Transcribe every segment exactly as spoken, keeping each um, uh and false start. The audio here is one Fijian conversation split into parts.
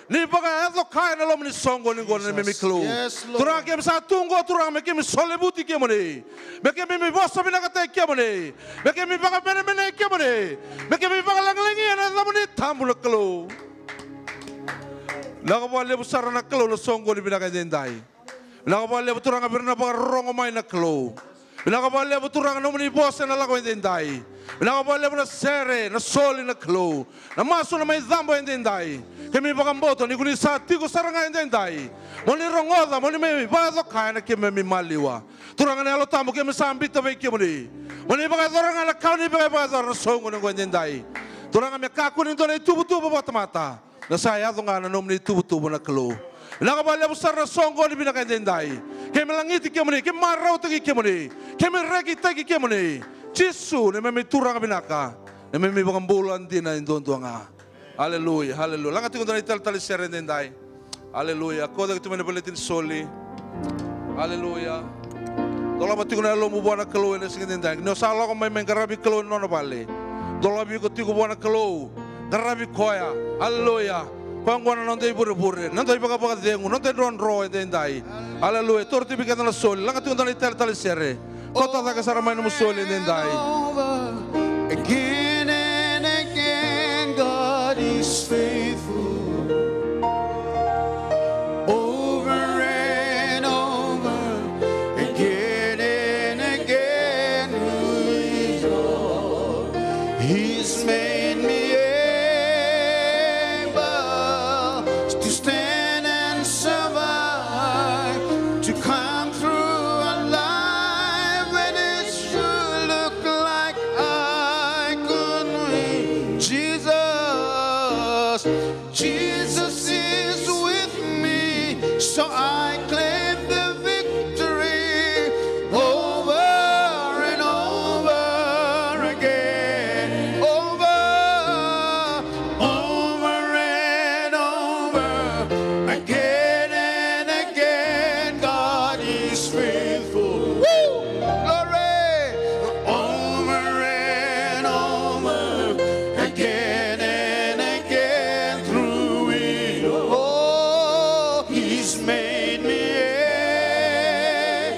Ni vakayaco kaya na loma ni soqoni qo na neimami Kalou. Turaga, keimami sa tu qo, Turaga, me keimami solevuti kemuni. Me keimami vosa vinakataki kemuni. Me keimami vakamenemenei kemuni. Me keimami vakalagilagi ena yacamuni tabu na Kalou. Vinaka vakalevu sara na Kalou na soqoni vinaka edaidai. Vinaka vakalevu Turaga vei ira na vakarorogo mai na Kalou. Vinaka vakalevu Turaga na nomuni vosa ena lako edaidai. Vinaka vakalevu na sere, na soli na Kalou. Na masu na mai cabo edaidai. Keimami vakabauta ni ko ni sa tiko sara ga edaidai. Mo ni rogoca, mo ni mai vakayaco kaya na keimami maliwa. Turaga na Yalo Tabu keimami sa biuta vei kemuni. Mo ni vakayacora ga na ka o ni via vakayacora na soqoni qo edaidai. Turaga me kakua ni dua na ituvatuva vakatamata. Na sa yaco ga na nomuni tuvatuva na Kalou. Vinaka vakalevu sara na soqoni vinaka edaidai. Keimami lagiti kemuni, keimami marautaki kemuni, keimami rekitaki kemuni. Jisu, neimami Turaga vinaka, neimami iVakabula dina e duadua ga. Aleluya, aleluya. Laga tiko dua na italetale sere edaidai. Aleluya. Ko cake tu mai na veleti ni soli. Aleluya. Dolava tiko na yalomu vua na Kalou ena siga edaidai. Ni o sa lako mai, mai qaravi Kalou ena nona vale. Dolavi iko tiko vua na Kalou. Qaravi koya. Aleluya. Koya gona na noda ivurevure, noda ivakavakacegu, noda idrodro edaidai. Aleluya. Toro tu vei keda na soli. Laga tiko dua na italetale sere. Kauta cake sara mai nomu soli edaidai. Over again and again, God is faithful. Over and over, again and again, who is Lord. He's made me able to stand and survive, to come through alive when it should look like I could win. Jesus, Jesus is with me, so I claim the victory over and over again. Over, over and over, again and again, God is faithful. Woo! Glory! Over and over, again and again, through it all, He's made me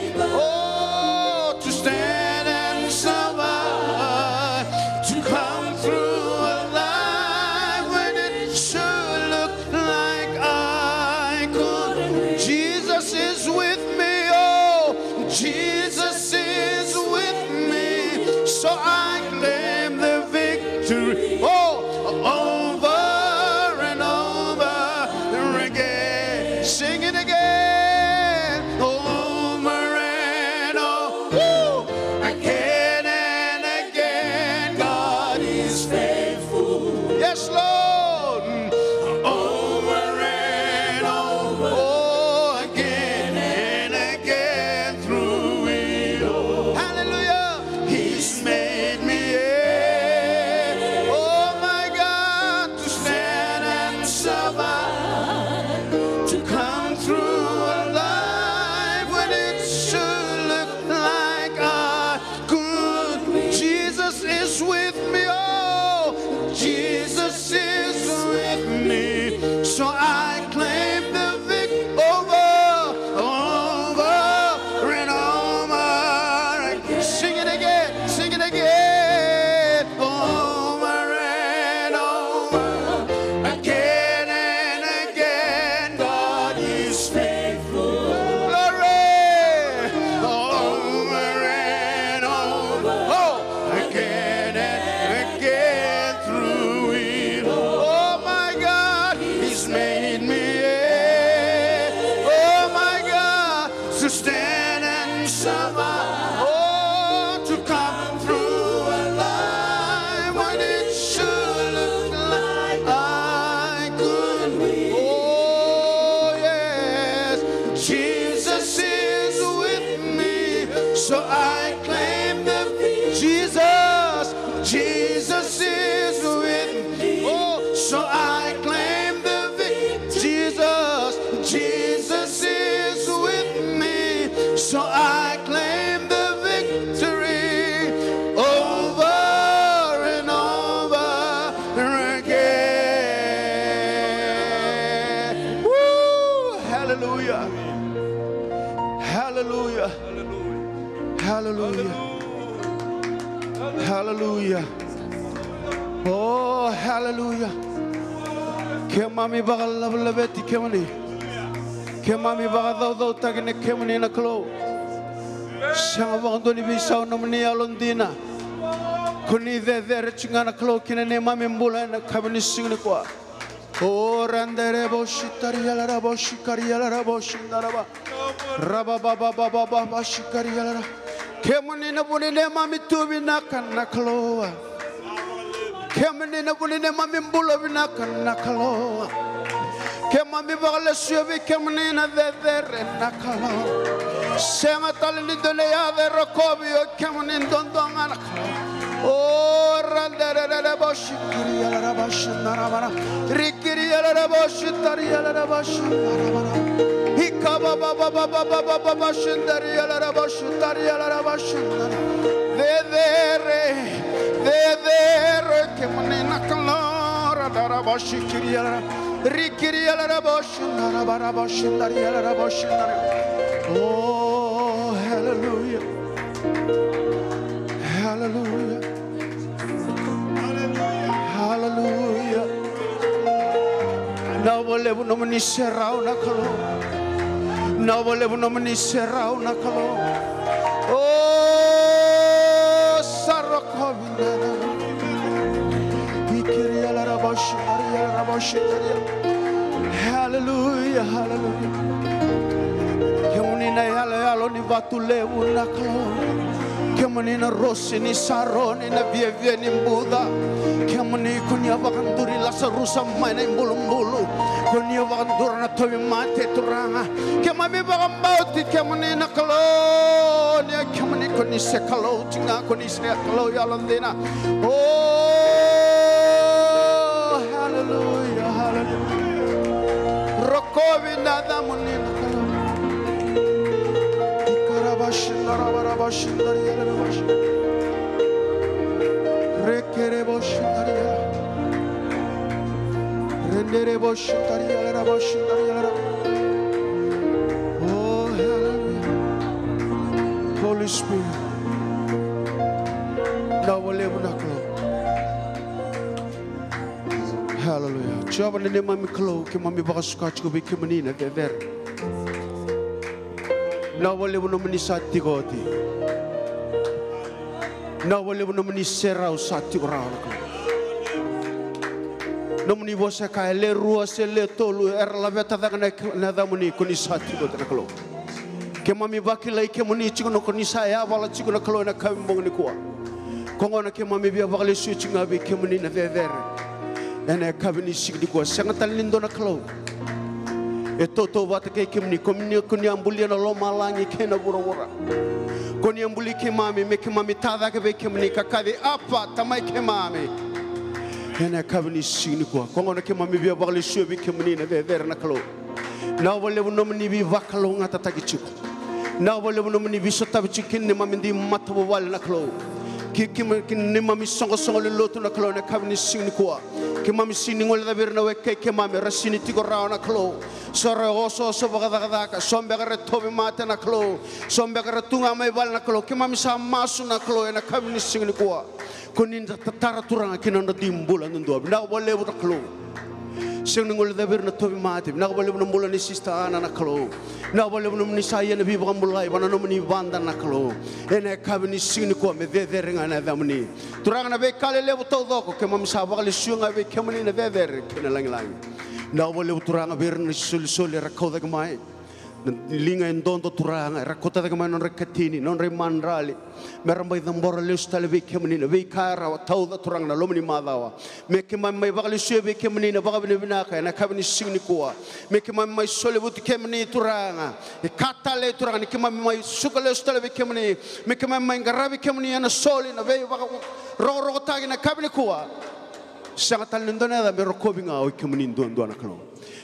able, oh, to stand and survive, to come through alive when it should look like I could. Jesus is with me, oh, Jesus is with me, so I claim the victory. Oh, over and over again. Sing it again. Over and over. Woo! Again and again, God is faithful. Yes, Lord. Over and over. Oh, again and again through it all. Hallelujah. He's made me able, oh my God, to stand and survive, to come through alive when it should look like I could. Jesus is with me, oh, Jesus is with me. So I claim the victory over, over and over. Sing it again, sing it again. Over and over, again and again, God is faithful. Glory. Over and over, oh, again and again through it all. Oh my God, He's made me able, oh my God, to stand and survive. Oh, to come through alive when it should look like I could win. Oh, yes. Jesus is with me, so I claim the victory. Jesus, Jesus is with me. Oh, so I claim the victory. Hallelujah. Hallelujah. Hallelujah. Hallelujah. Oh, hallelujah. Keimami vakalavelaveti kemuni. Keimami vakacaucautaki na kemuni na Kalou. Sega vakadua ni veisau nomuni yalodina. Ko ni cecere tiko ga na Kalou ki na neimami bula ena yakavi ni siga nikua. O randere boshi tariela ra boshi kariela ra boshi naraba. Raba baba baba baba shi kariela ra. Kemuni na vu ni neimami tu vinaka na Kalou. Kemuni na vu ni neimami bula vinaka na Kalou. Keimami vakalesuya vei kemuni na cecere na Kalou. Sega tale ni dua na yaca e rokovi, o kemuni duadua ga na Kalou. O radererere boshi kirialara boshi naramara. Rikirialara boshi tarialara boshi naramara. Ikabababababababa boshi tarialara boshi tarialara boshi nara. Cecere, cecere kemuni na Kalou. Radara boshi kirialara. Rikirialara boshi. Oh, hallelujah. Hallelujah. Hallelujah. Vinaka vakalevu nomuni serau na Kalou. Vinaka vakalevu nomuni serau na Kalou. Oh, sa rokovi. Hallelujah, hallelujah. Kemuni na yaloyalo ni vatu levu na Kalou. Kemuni na rosi ni Saroni, na viavia ni buca. Kemuni ko ni a vakaduri Lasarusa mai na ibulubulu. Ko ni a vakadura na tauvimate Turaga. Keimami vakabauti kemuni na Kalou, ni o kemuni ko ni se Kalou tiko ga, ko ni se Kalou yalodina. Oh, hallelujah, hallelujah. Rokovi na yacamuni na Kalou. Ikarabashi, narabarabashi, nariarabashi. Rekereboshi, nariara. Rendereboshi, tariara, boshi, nariara. Oh, hallelujah. Holy Spirit. Vinaka vakalevu na Kalou. Hallelujah. Jiova na neimami Kalou, keimami vakasuka tiko vei kemuni na cecere. Vinaka vakalevu nomuni sa tiko oti. Vinaka vakalevu nomuni serau sa tiko rawa na Kalou. Nomuni vosa e kaya, e le rua se le tolu era laveta cake na, na yacamuni, ko ni sa tiko oti na Kalou. Keimami vakilai kemuni tiko na ko ni sa yavala tiko na Kalou ena yakavi bogi nikua. Koya gona keimami via vakalesuya tiko ga vei kemuni na cecere. Ena yakavi ni siga nikua, sega tale ni dua na Kalou e tautauvata kei kemuni, ko ni, ko ni a bulia na lomalagi kei na vuravura. Ko ni a buli keimami me keimami tacake vei kemuni ka kaci, Apa, Tamai keimami. Ena yakavi ni siga nikua, koya gona keimami via vakalesuya vei kemuni na cecere na Kalou. Vinaka vakalevu nomuni veivakalougatataki tiko. Vinaka vakalevu nomuni veisotavi tiko kina neimami dui matavuvale na Kalou. Ki, ki, ki neimami soqosoqo lewe ni lotu na Kalou ena yakavi ni siga nikua. Keimami sega ni guilecavi ira na wekai keimami, era sega ni tiko rawa na Kalou. So era osooso vakacakacaka, so beka era tauvimate na Kalou. So beka era tu ga mai vale na Kalou. Keimami sa masu na Kalou ena yakavi ni siga nikua. Ko ni da tatara Turaga ki na nodra dui bula duadua. Vinaka vakalevu na Kalou. Sega ni guilecavi ira na tauvimate. Vinaka vakalevu na bula ni Sister Ana na Kalou. Vinaka vakalevu nomuni sa ia na veivakabulai vua na nomuni vada na Kalou. Ena yakavi ni siga nikua me cecere ga na yacamuni. Turaga na veika lelevu taucoko keimami sa vakalesuya ga vei kemuni na cecere kei na lagilagi. Vinaka vakalevu Turaga vei ira na isolisoli era kau cake mai. Na liga e dodo Turaga, era kauta cake mai na nodra ikatini, na nodra imadrali. Me ra mai cabora lesu tale vei kemuni na veika era tauca Turaga na loma ni macawa. Me keimami mai vakalesuya vei kemuni na vakavinavinaka ena yakavi ni siga nikua. Me keimami mai solia vei kemuni Turaga e ka talei Turaga ni keimami mai suka lesu tale vei kemuni. Me keimami mai qaravi kemuni ena soli na veivakarokorokotaki ena yakavi nikua. Sega tale ni dua na yaca me rokovi ga o kemuni duadua na Kalou.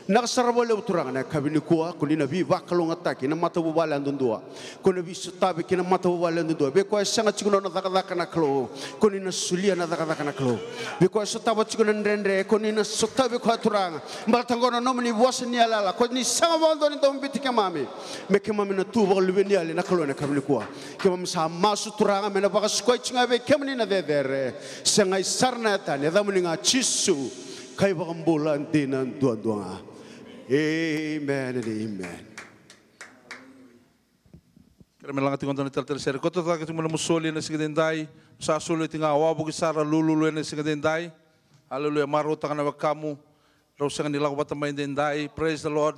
Vinaka sara vakalevu Turaga na yakavi nikua, ko ni na veivakalougatataki na matavuvale yadudua. Ko ni na veisotavi ki na matavuvale yadudua. Vei koya e sega tiko na nona cakacaka na Kalou, ko ni na solia na cakacaka na Kalou. Vei koya e sotava tiko na dredre, ko ni na sotavi koya Turaga. Baleta qo na nomuni vosa ni yalayala, ko ni sega vakadua ni dau biuti keimami. Me keimami na tu vakaluveni yali na Kalou ena yakavi nikua. Keimami sa masu Turaga me na vakasukai tiko ga vei kemuni na cecere. Segai sara na yatani, yacamuni ga Jisu, ka iVakabula dina duadua ga. Amen and amen. Kerea me laga tiko e dua na italatala sere. Koto cake tiko mai na nomu soli ena siga edaidai. Sa soli oti ga, wavoki sara, lululu ena siga edaidai. Aleluya, marautaka na wekamu. Rau sega ni lako vata mai edaidai. Praise the Lord.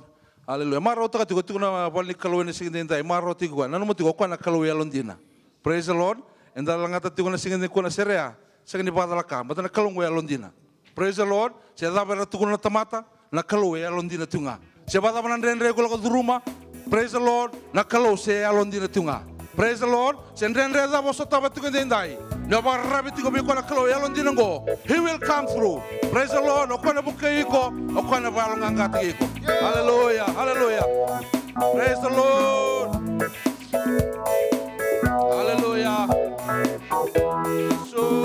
Aleluya. Marautaka tiko, tiko na vale ni Kalou ena siga edaidai. Marautaka tiko koya. Nanuma tiko o koya na Kalou e yalodina. Praise the Lord. Eda lagata tiko na siga nikua na sere ya. Sega ni vakacalaka. Baleta na Kalou qo e yalodina. Praise the Lord. Se cava era tukuna na tamata, na Kalou e yalodina tu ga. Se vakacava na dredre ko lako curuma, praise the Lord, na Kalou se yalodina tu ga. Praise the Lord. Se dredre cava o sotava tiko edaidai, ni o vakararavi tiko vei koya na Kalou e yalodina oqo, he will come through. Praise the Lord. O koya na vukei iko, o koya na vakayaloqaqataki iko. Hallelujah, hallelujah. Praise the Lord. Hallelujah. So,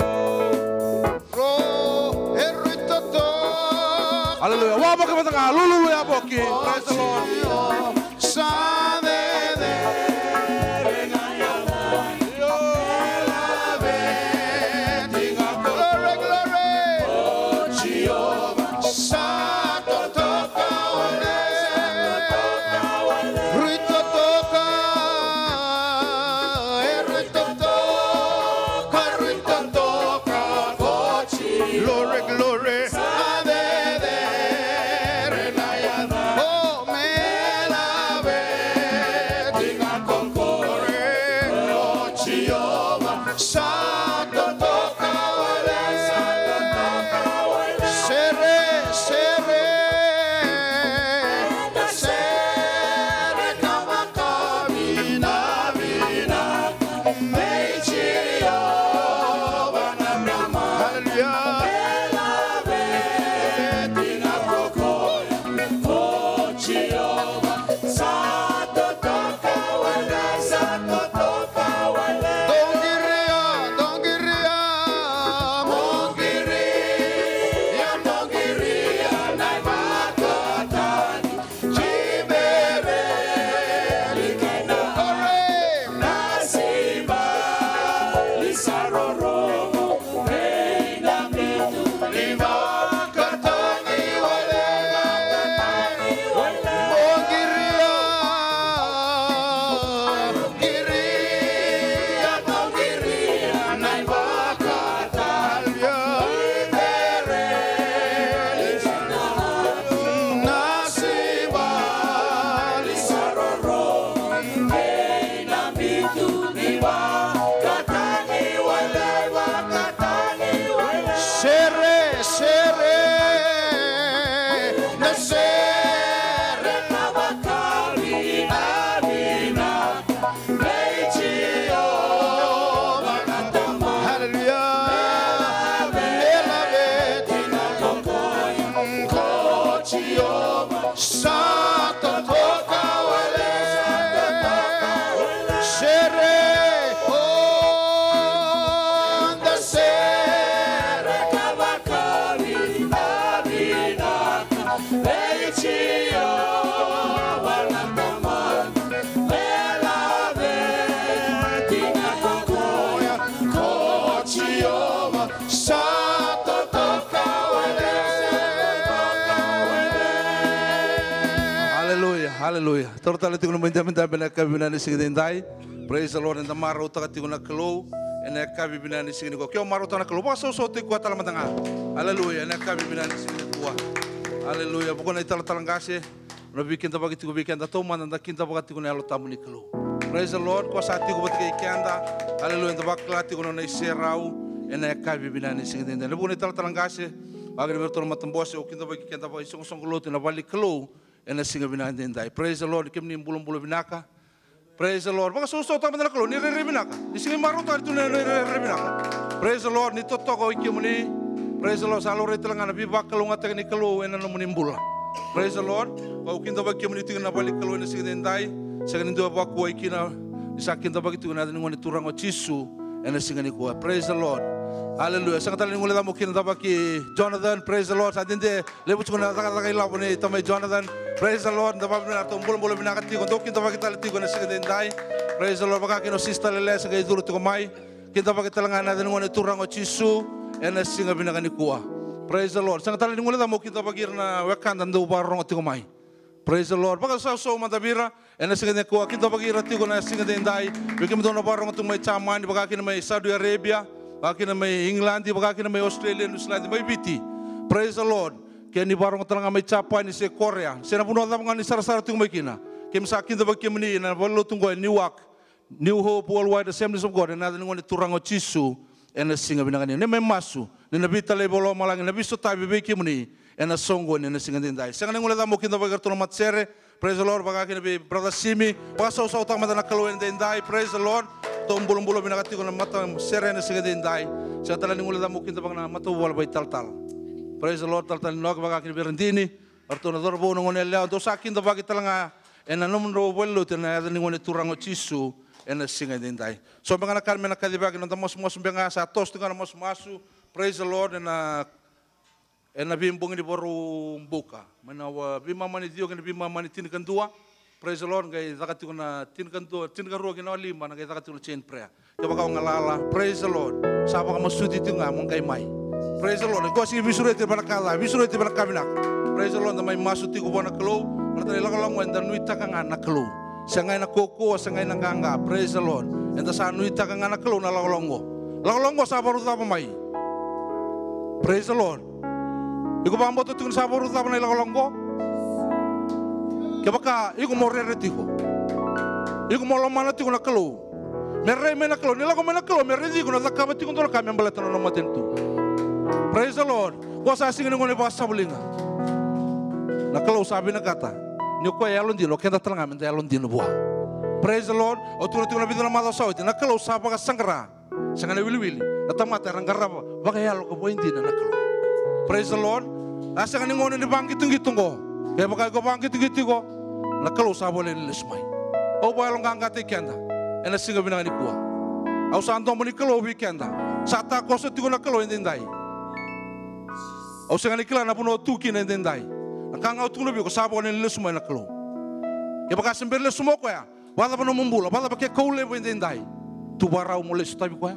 Ro, e rui toto. Hallelujah. Wa vaka vata ga, lululu ya voki. Praise the Lord. Sa veve. Glory, glory. Sa totoka wale. Rui totoka. E rui totoka, rui totoka. Glory, glory. Oh, me love it. Glory. Sere, sere. Sere, kama, kami, na, vina. Hallelujah. Dongiria, dongiria, mongiria, dongiria, na ivakatani. Sere, sere, na sere. Hallelujah. Sa totoka wale. Sere, o, da sere. Hallelujah, hallelujah. Toro tale tiko na nomu idabedabe ena yakavi vinaka ni siga edaidai. Praise the Lord, eda marautaka tiko na Kalou ena yakavi vinaka ni siga nikua. Ke o marautaka na Kalou, vakasausau tiko koya tale mada ga. Hallelujah, ena yakavi vinaka ni siga nikua. Hallelujah, vukuna italatala qase. Na veikidavaki tiko vei keda taumada, da kidavaka tiko na Yalo Tabu ni Kalou. Praise the Lord, ko sa tiko vata kei keda. Hallelujah, da vakila tiko na nona iserau ena yakavi vinaka ni siga edaidai. Na vukuna italatala qase, vaka kina vei iratou na matabose, au kidavaki keda vakaisoqosoqo lotu ena vale ni Kalou ena siga vinaka edaidai. Praise the Lord, kemuni bulabula vinaka. Praise the Lord. Vakasausautaka mada na Kalou, ni rairai vinaka. Ni sega ni marautaka ni tu na, ni rairai vinaka. Praise the Lord, ni totoka o ikemuni. Praise the Lord, sa laurai tale ga na veivakalougatataki ni Kalou ena nomuni bula. Praise the Lord. Au kidavaki kemuni tiko na vale ni Kalou ena siga edaidai. Sega ni dua e vakuwai kina, ni sa kidavaki tiko ena yaca ni Gone Turaga o Jisu ena siga nikua. Praise the Lord. Hallelujah. Sega tale ni guileca mo kidavaki Jonathan. Praise the Lord. Sa dede, levu tiko na cakacaka ilavo nei tamai Jonathan. Praise the Lord. Da vakavinavinaka, ratou bulabula vinaka tiko. Dou kidavaki tale tiko ena siga edaidai. Praise the Lord. Vaka kina o Sister Lele sa qai curu tiko mai. Kidavaki tale ga ena yaca ni Gone Turaga o Jisu ena siga vinaka nikua. Praise the Lord. Sega tale ni guileca mo kidavaki ira na wekada dau vakarorogo tiko mai. Praise the Lord. Vakasausau mada vei ira ena siga nikua, kidavaki ira tiko na siga edaidai. Vei kemudou na vakarorogo tiko mai Jamani, vaka kina mai Saudi Arabia, vaka kina mai England, vaka kina mai Australia, New Zealand, mai Viti. Praise the Lord. Ke ni vakarorogo tale ga mai Japani se Korea, se na vanua cava ga ni sarasara tiko mai kina, keimami sa kidavaki kemuni ena valenilotu oqo e Newark, New Hope Worldwide Assemblies of God, ena yaca ni Gone Turaga o Jisu, ena siga vinaka nikua. Neimami masu ni na veitalai vakalomalagi, na veisotavi vei kemuni ena soqoni ena siga edaidai. Sega ni guileca mo kidavaki iratou na matasere. Praise the Lord. Vaka kina vei Brother Simi. Vakasausautaka mada na Kalou edaidai. Praise the Lord. Ratou bulabula vinaka tiko na matasere ena siga edaidai. Sega tale ni guileca mo kidavaki na matavuvale vakaitalatala. Praise the Lord. Talatala Inoki, vaka kina vei Radini. Ratou na cauravou, na goneyalewa, dou sa kidavaki tale ga ena nomudrau valenilotu ena yaca ni Gone Turaga o Jisu ena siga edaidai. So beka na ka me na kacivaki na noda masumasu beka, sa toso tiko ga na masumasu. Praise the Lord. Ena, ena veibogi ni Vakaraubuka mai na veimama ni ciwa kei na veimama ni tinikadua. Praise the Lord. Qai caka tiko na tinikadua, tinikarua kei na lima, na qai caka tiko na chain prayer. Kevaka o galala, praise the Lord, sa vakamasuti tiko ga mo qai mai. Praise the Lord. Qo sega ni veisureti vei na ka ca, veisureti vei na ka vinaka. Praise the Lord. Da mai masu tiko vua na Kalou. Baleta na ilakolako eda nuitaka ga na Kalou. Sega ena kaukauwa, sega ena qaqa. Praise the Lord. Eda sa nuitaka ga na Kalou na ilakolako. Ilakolako sa vakarau cava mai. Praise the Lord. Iko vakabauta tiko ni sa vakarau cava na ilakolako? Kevaka iko mo rere tiko, iko mo lomana tiko na Kalou, me rai mai na Kalou, ni lako mai na Kalou me raici iko na cakava tiko dua na ka me baleta na nona matanitu. Praise the Lord. Ko sa sega ni gone vakasavuliga. Na Kalou sa vinakata ni o koya e yalodina, o keda tale ga me da yalodina vua. Praise the Lord. Au tukuna tiko na vica na macawa sa oti, na Kalou sa vakasaqara. Sega na wiliwili, na tamata era qarava vakayalo ka vakaidina na Kalou. Praise the Lord. A sega ni gauna ni vaqitoqito oqo. Kevaka iko vaqitoqito iko, na Kalou sa voleka ni lesu mai. Au vakayaloqaqataki keda ena siga vinaka nikua. Au sa domo ni Kalou vei keda. Sa takoso tiko na Kalou edaidai. Au sega ni kila na vanua o tu kina edaidai. Na ka ga au tukuna vei iko, sa voleka ni lesu mai na Kalou. Kevaka se bera ni lesu mai o koya, vakacava nomu bula, vakacava ke kau levu edaidai, tu vakarau mo lai sotavi koya.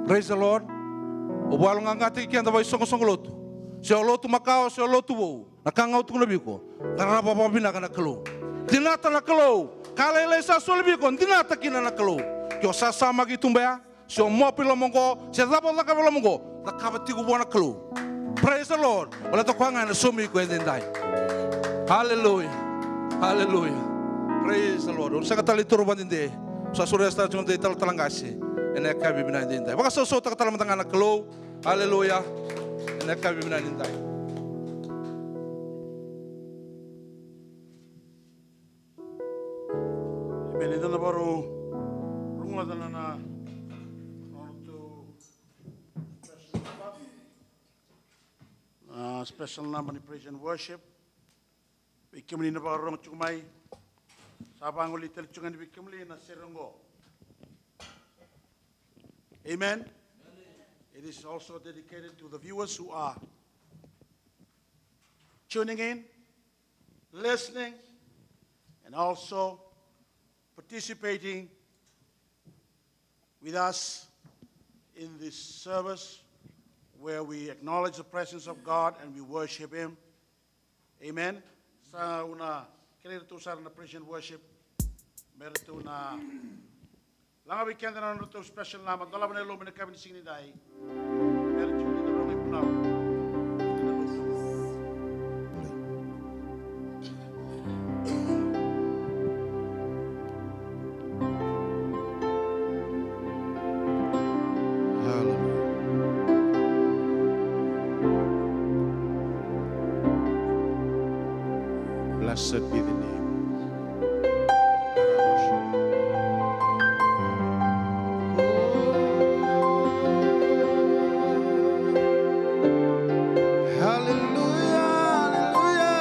Praise the Lord. Au vakayaloqaqataki keda vakaisoqosoqo lotu, se o lotu makawa se o lotu vou. Na ka ga au tukuna vei iko, qarava vakavinaka na Kalou. Dinata na Kalou. Ka lailai sa soli vei iko, dinata kina na Kalou. Ke o sasamaki i tuba ya, se o mopa i loma oqo, se cava o cakava i loma oqo, cakava tiko vua na Kalou. Praise the Lord. Baleta o koya ga ena saumi iko edaidai. Hallelujah. Hallelujah. Praise the Lord. Au na sega tale ni taura vakadede. Sa sureta tale tiko na noda italatala qase ena yakavi vinaka edaidai. Vakasausautaka tale mada ga na Kalou. Hallelujah. Ena yakavi vinaka edaidai. Amen. Eda na vakarau rogoca na, na, na nodratou special number. Na special number ni praise and worship. Vei kemuni na vakarorogo tiko mai, sa vagolei tale tiko ga ni vei kemuni na sere oqo. Amen. It is also dedicated to the viewers who are tuning in, listening, and also participating with us in this service where we acknowledge the presence of God and we worship Him. Amen. Sa au na kerei iratou sara na praise and worship me ratou na laga vei keda na nodratou special number, dolava na yalomu ena yakavi ni siga nidai. Me ratou ni na rogo i vunau. Hallelujah. Blessed be the name. Hallelujah, hallelujah.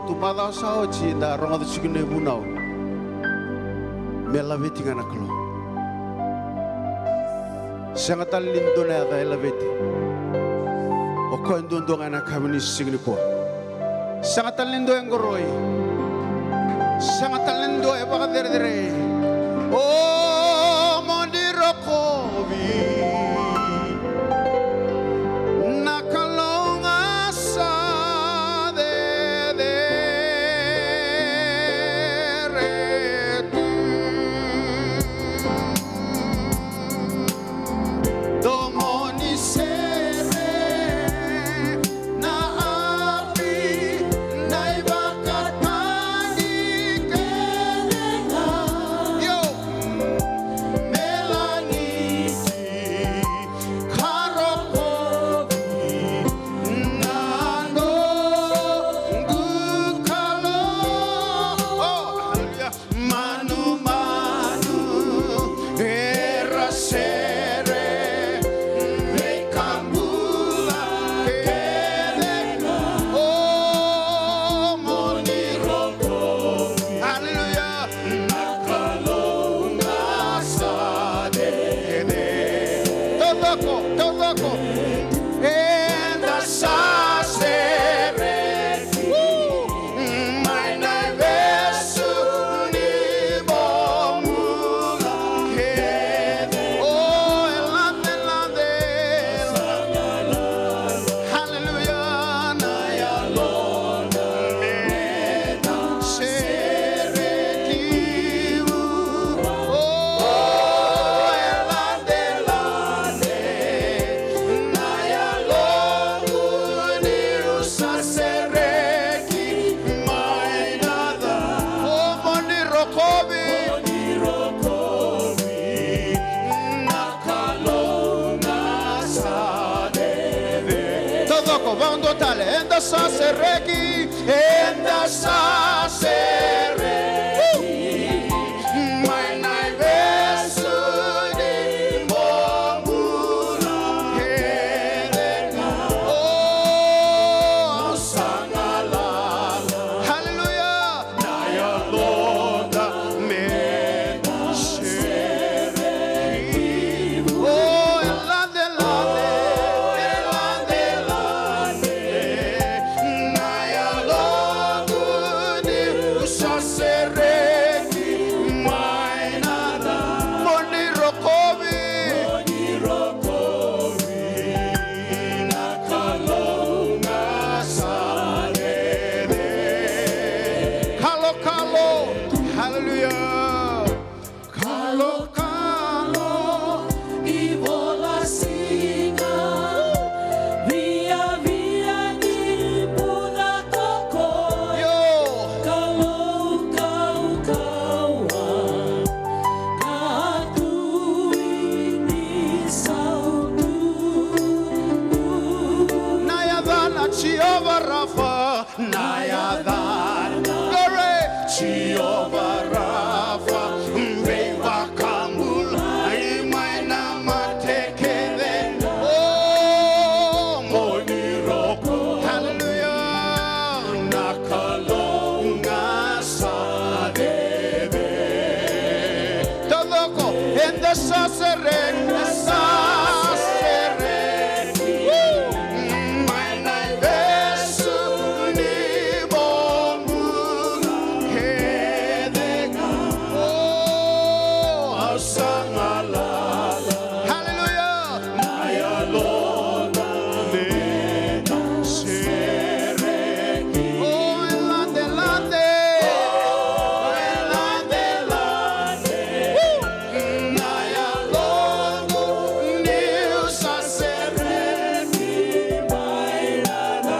Tu macawa sa oti da rogoca tiko na ivunau. Me laveti ga na Kalou. Sega tale ni dua na yaca e laveti. O koya duadua ga ena yakavi ni siga nikua. Sega tale ni dua e qoroi. Sega tale ni dua e vakacerecerei. O mo ni rokovi. Na Kalou ga sa cecere tu. Domo ni sere na api, na ivakatagi kece ga. Io, me lagiti ka rokovi na noqu Kalou. Oh, hallelujah. Manumanu era sere, veika bula kece ga. O mo ni rokovi. Hallelujah. Na Kalou ga sa cecere. Taucoko, taucoko. Eda sa sere. Mai na ivesu ni bula kece. O, e lade, lade. Hallelujah, na yalo na me na sereki. O, e lade, lade. Na yaloqu niu sa sereki mai na ca. O mo ni rokovi. Mo ni rokovi. Na Kalou ga sa cecere. Taucoko, vakadua tale. Eda sa sereki. Eda sa sereki mai na ivesu ni bula kece ga. O, au sa galala. Hallelujah. Na yaloda me na sereki. O, e lade, lade, e lade, lade. Na yaloqu niu sa sereki mai na ca. Mo ni rokovi. Mo ni rokovi. Na Kalou ga sa cecere. Kalokalo. Hallelujah. Kalokalo, ivola siga, viavia ni bula koko. Io. Kalou kaukauwa, ka tui ni sautu. Na yacana Jiova Rafa. Na yacana, glory, Jiova Rafa, veivakabulai mai na mate kece. O, mo ni rokovi. Hallelujah. Na Kalou ga sa cecere. Taucoko, eda sa sereki, sa sereki. Mai na ivesu ni bula kece ga. O, au sa galala. Hallelujah. Na yaloda me na sereki. O, e lade, lade. O, e lade, lade. Na yaloqu niu sa sereki mai na ca.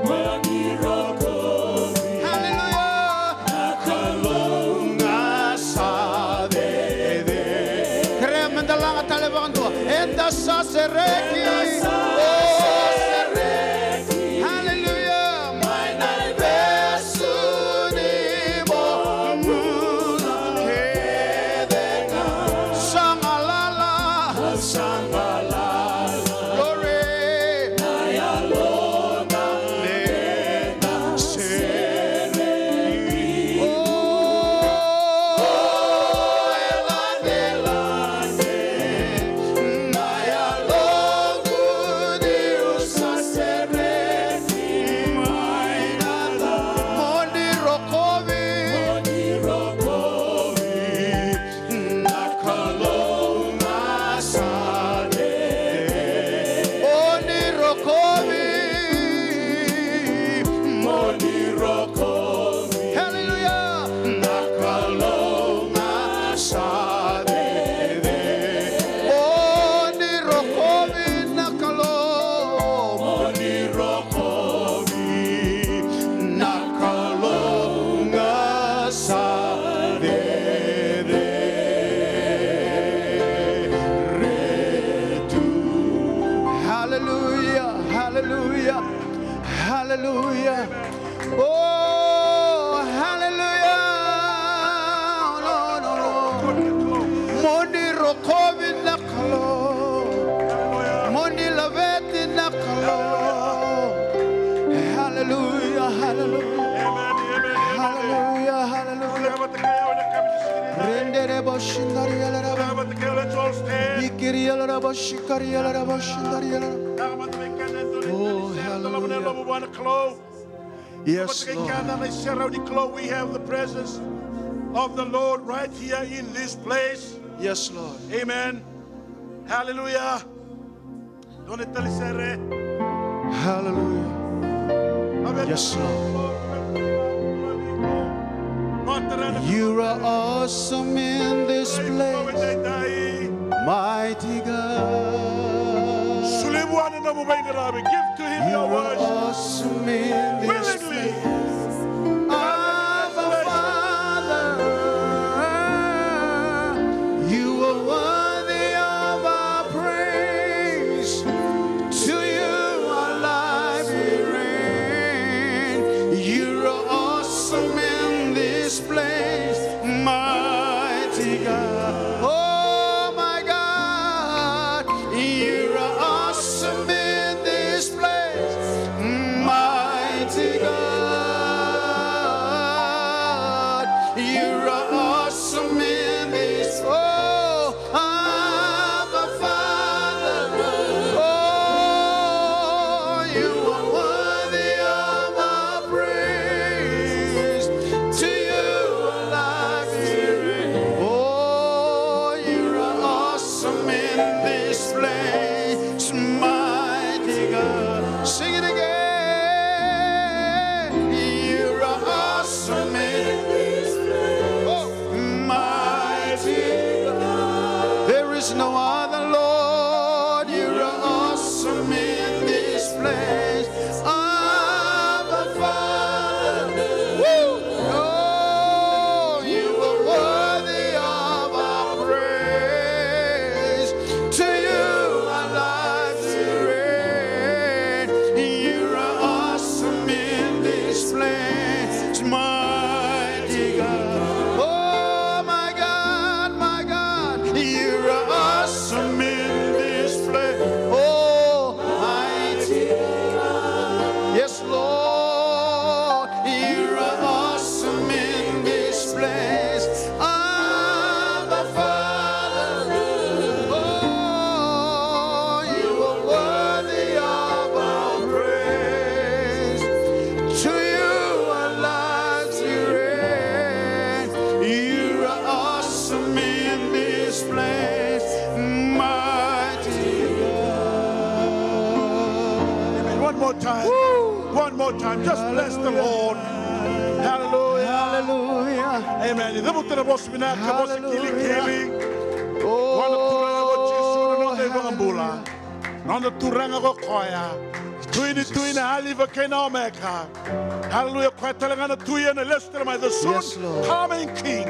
Mo ni rokovi. Hallelujah. Na Kalou ga sa cecere. Kerea meda laga tale vakadua. Eda sa sereki. Eda sa sereki. Hallelujah. Mai na ivesu ni bula kece ga. Sa galala. Sa galala. Glory. Na yaloda me Oh, hallelujah. No, no, no. Mo ni rokovi na Kalou. Mo ni laveti na Kalou. Hallelujah, hallelujah. Hallelujah, hallelujah. Rendere boshindari alaraba. Ikiri alaraba shikari alaraba shindari alaraba. Oh, hallelujah. Yes, Lord. We have the presence of the Lord right here in this place. Yes, Lord. Amen. Hallelujah. Hallelujah. Yes, Lord. You are awesome in this place, mighty God. Solia vua na nomu veiqaravi. Give to him your worship. You are awesome in this place. Abba, Father, you are worthy of our praise. To you our lives we reign. You are awesome in this place, mighty God. Oh, my God, you are awesome in this place, mighty God. You are awesome in this. Oh, Abba, Father, oh, you are worthy of our praise. To you our lives we reign. Oh, you are awesome in this place, mighty God. Sing it again. You are awesome in this place. Oh. Mighty God. There is no other Lord. You are awesome in this place. Abba, Father. Woo! Oh, you are worthy of our praise. To you our lives we reign. You are awesome in this place, mighty God. Oh, my God, my God, you are awesome in this place. Oh, mighty God. Yes, Lord, you are awesome in this place. Abba, Father, oh, you are worthy of our praise. To you our lives we raise. You are awesome in this place, mighty God. Amen. One more time. Woo! One more time. Just bless the Lord. Hallelujah. Hallelujah. Amen. Ni cavuta na vosa vinaka, vosa kilikili. Hallelujah. Oh, vua na Turaga ko Jisu na noda iVakabula. Noda Turaga ko koya. Tui ni tui, na Alifa kei na Omeka. Hallelujah. Koya tale ga na tui ena lesu tale mai. The soon, yes, Lord, coming King.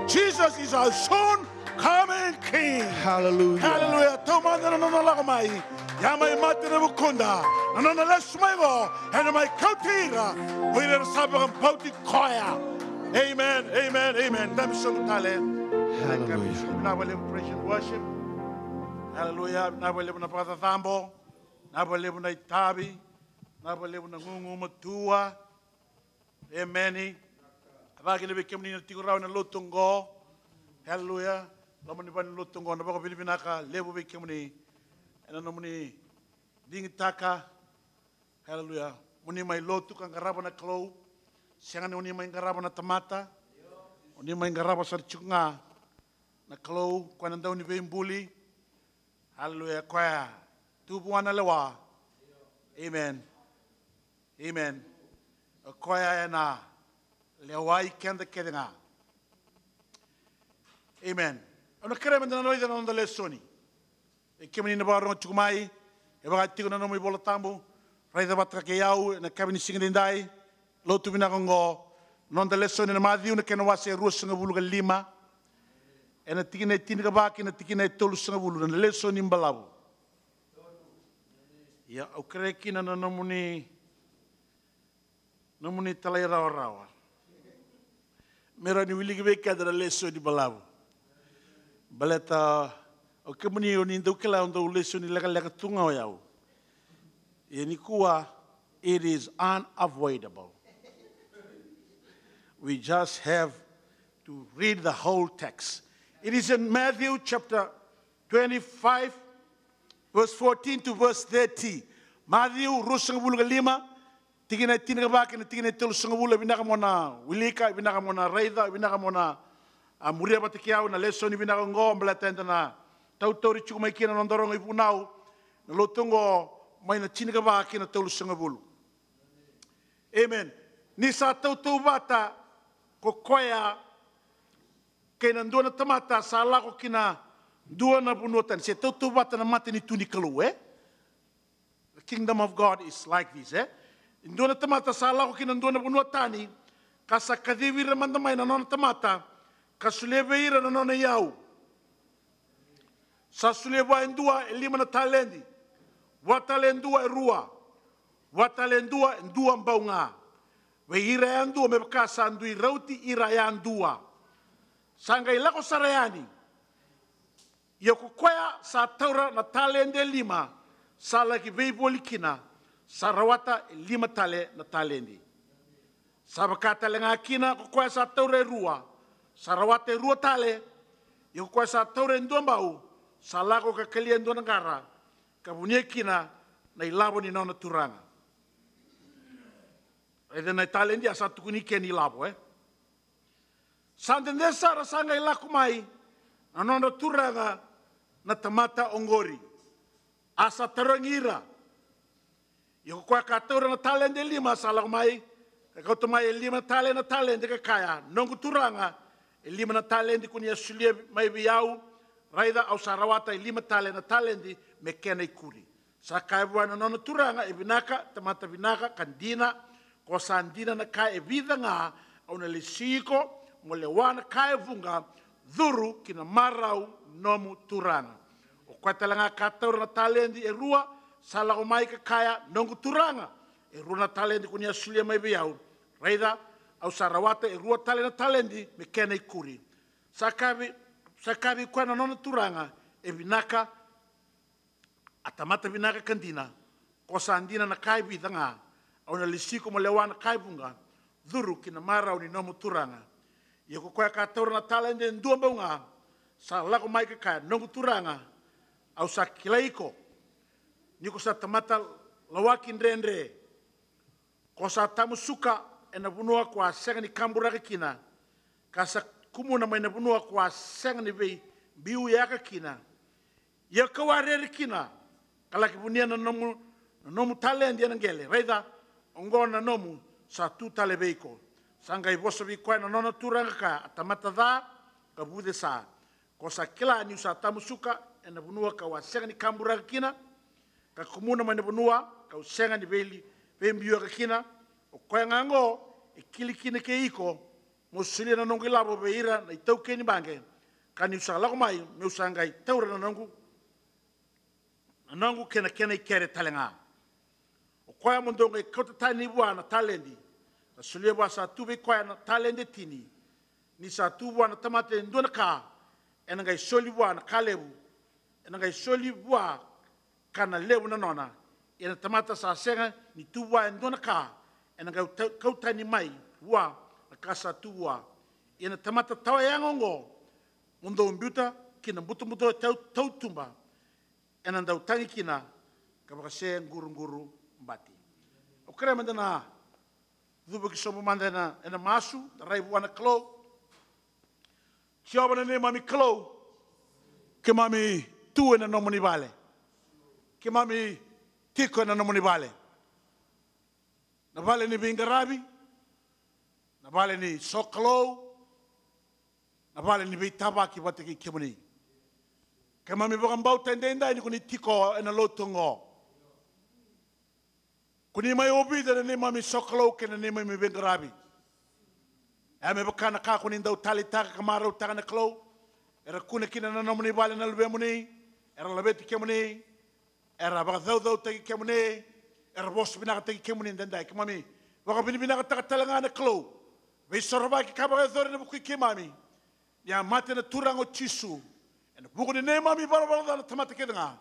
Jesus is our soon coming King. Hallelujah. Hallelujah. Taumada na nona lako mai. Ia mai mate ena vukuda. Na nona lesu mai qo ena mai kauti ira o ira era sa vakabauti koya. Amen, amen, amen. Dabe sobu tale. Hallelujah. Vinaka vakalevu praise and worship. Hallelujah. Vinaka vakalevu na vakacacabo. Vinaka vakalevu na itavi. Vinaka vakalevu na gugumatua. Emeni. Vinaka kina vei kemuni na tiko rawa ena lotu oqo. Haleluya. Loma ni valenilotu oqo, na vakavinavinaka levu vei kemuni ena nomuni digitaka. Haleluya. Mo ni mai lotu ka qarava na Kalou. Sega ni o ni mai qarava na tamata. O ni mai qarava sara tiko ga na Kalou, koya na dau ni veibuli. Haleluya. Koya tu vua na lewa. Amen. Amen. O koya ena lewai keda kece ga. Amen. Au na kerea meda na raica na noda lesoni. E kemuni na vakarorogo tiko mai, e vaka tiko na nomu iVola Tabu, raica vata kei au ena yakavi ni siga edaidai. Lotu vinaka oqo, noda lesoni ena Maciu na kena wase e ruasagavulu ka lima, ena tikina e tinikava kei na tikina e tolusagavulu, na lesoni balavu. Ia, au kerea kina na nomuni Nomuni talairawarawa me rawa ni wiliki vei keda na lesoni balavu. Baleta o kemuni o ni dau kila, o dau lesoni lekaleka tu ga o yau. Ia nikua, it is unavoidable. We just have to read the whole text. It is in Matthew chapter twenty-five, verse fourteen to verse thirty. Maciu ruasagavulu ka lima, tikina e tinikava kei na tikina e tolusagavulu. E vinaka mo na wilika, e vinaka mo na raica, e vinaka mo na, a, muria vata kei au na lesoni vinaka oqo, baleta eda na tautauri tiko mai kina na noda rogo ivunau na lotu oqo, mai na tinikava kei na tolusagavulu. Amen. Ni sa tautauvata ko koya kei na dua na tamata sa lako ki na dua na vanua tani. Se tautauvata na matanitu ni Kalou, e? The kingdom of God is like this, e? Dua na tamata sa lako ki na dua na vanua tani, ka sa kacivi ira mada mai na nona tamata, ka solia vei ira na nona iyau. Sa solia vua e dua e lima na taledi, vua tale e dua e rua, vua tale e dua e dua bau ga, vei ira yadua me vaka sa dui rauti ira yadua. Sa qai lako sara yani. Ia ko koya sa taura na taledi e lima, sa laki veivoli kina, sa rawata e lima tale na taledi. Sa vaka tale ga kina ko koya sa taura e rua, sa rawata e rua tale. Ia ko koya sa taura e dua bau, sa lako ka kalia e dua na qara, ka vunia kina na ilavo ni nona turaga. Raica na taledi, a sa tukuni kina na ilavo, e? Sa dede sara, sa qai lako mai na nodra turaga na tamata oqori, a sa tarogi ira. Ia ko koya ka taura na taledi e lima sa lako mai, ka kauta mai e lima tale na taledi, ka kaya, "Noqu turaga, e lima na taledi ko ni a solia mai vei au. Raica, au sa rawata e lima tale na taledi me kena ikuri." Sa kaya vua na nona turaga, "E vinaka, tamata vinaka ka dina, ko sa dina na ka e vica ga, au na lesi iko mo lewa na ka e vuqa, curu ki na marau ni nomu turaga." O koya tale ga ka taura na taledi e rua sa lako mai ka kaya, "Noqu turaga, e rua na taledi ko ni a solia mai vei au. Raica, au sa rawata e rua tale na taledi me kena ikuri." Sa kaya vei, sa kaya vei koya na nona turaga, "E vinaka, a tamata vinaka ka dina, ko sa dina na ka e vica ga, au na lesi iko mo lewa na ka e vuqa, curu ki na marau ni nomu turaga." Ia ko koya ka taura na taledi e dua bau ga sa lako mai ka kaya, "Noqu turaga, au sa kilai iko ni ko sa tamata lawaki dredre. Ko sa tamusuka ena vanua ko a sega ni kaburaka kina, ka sa kumuna mai na vanua ko a sega ni veibiuyaka kina. Ia kau a rere kina ka laki vunia na nomu, na nomu taledi ena qele. Raica, oqo na nomu, sa tu tale vei iko." Sa qai vosa vei koya na nona turaga ka kaya, "A tamata ca ka vucesa. Ko sa kila niu sa tamusuka ena vanua kau a sega ni kaburaka kina, ka kumuna mai na vanua kau sega ni veili, veibiuyaka kina. O koya ga oqo e kili kina kei iko mo solia na noqu ilavo vei ira na itaukei ni baqe, ka niu sa lako mai meu sa qai taura na noqu, na noqu kei na kena ikere tale ga. O koya mo dou qai kauta tani vua na taledi ka solia vua sa tu vei koya na taledi e tini. Ni sa tu vua na tamata e dua na ka, ena qai soli vua na ka levu, ena qai soli vua ka na levu na nona. Ia na tamata sa sega ni tu vua e dua na ka, ena qai tau-, kau tani mai vua na ka sa tu vua. Ia na tamata tawa yaga oqo, mo dou biuta ki na butobuto tau, tautuba, ena dau tagi kina ka vakase quruguru bati." Au kerea meda na cuva ki sobu mada ena, ena masu, da rai vua na Kalou. Jiova na neimami Kalou, keimami tu ena nomuni vale. Keimami tiko ena nomuni vale. Na vale ni veiqaravi, na vale ni sokalou, na vale ni veitavaki vata kei kemuni. Keimami vakabauta edaidai ni ko ni tiko ena lotu oqo. Ko ni mai ovica na neimami sokalou kei na neimami veiqaravi. E me vaka na ka ko ni dau taleitaka ka marautaka na Kalou. Era kune kina na nomuni vale na luvemuni, era laveti kemuni, era vakacaucautaki kemuni, era vosa vinakataki kemuni edaidai. Keimami Vakavinavinakataka tale ga na Kalou. Veisorovaki ka vakayacori ena vuku i keimami. Ni a mate na Turaga o Jisu. Ena vuku ni neimami ivalavala ca na tamata kece ga.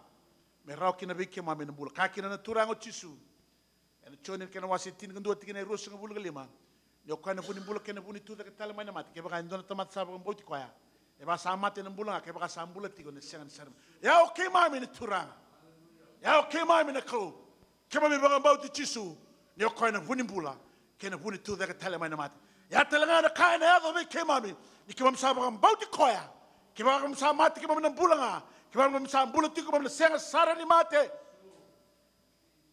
Me rawa kina vei keimami na bula. Kaya kina na Turaga o Jisu. Ena Joni na kena wase tinikadua tikina e ruasagavulu ka lima. Ni o koya na vu ni bula kei na vu ni tucake tale mai na mate. Kevaka e dua na tamata sa vakabauti koya. E vaka sa mate na bula ga, kevaka sa bula tiko ena sega ni sarava. Ia o keimami na Turaga. Ia o keimami na Kalou. Keimami vakabauti Jisu. Ni o koya na vu ni bula. Kei na vu ni tucake tale mai na mate. Ia tale ga na ka ena yaco vei keimami. Ni keimami sa vakabauti koya. Kevaka keimami sa mate, keimami na bula ga. Kevaka keimami sa bula tiko, keimami na sega sara ni mate.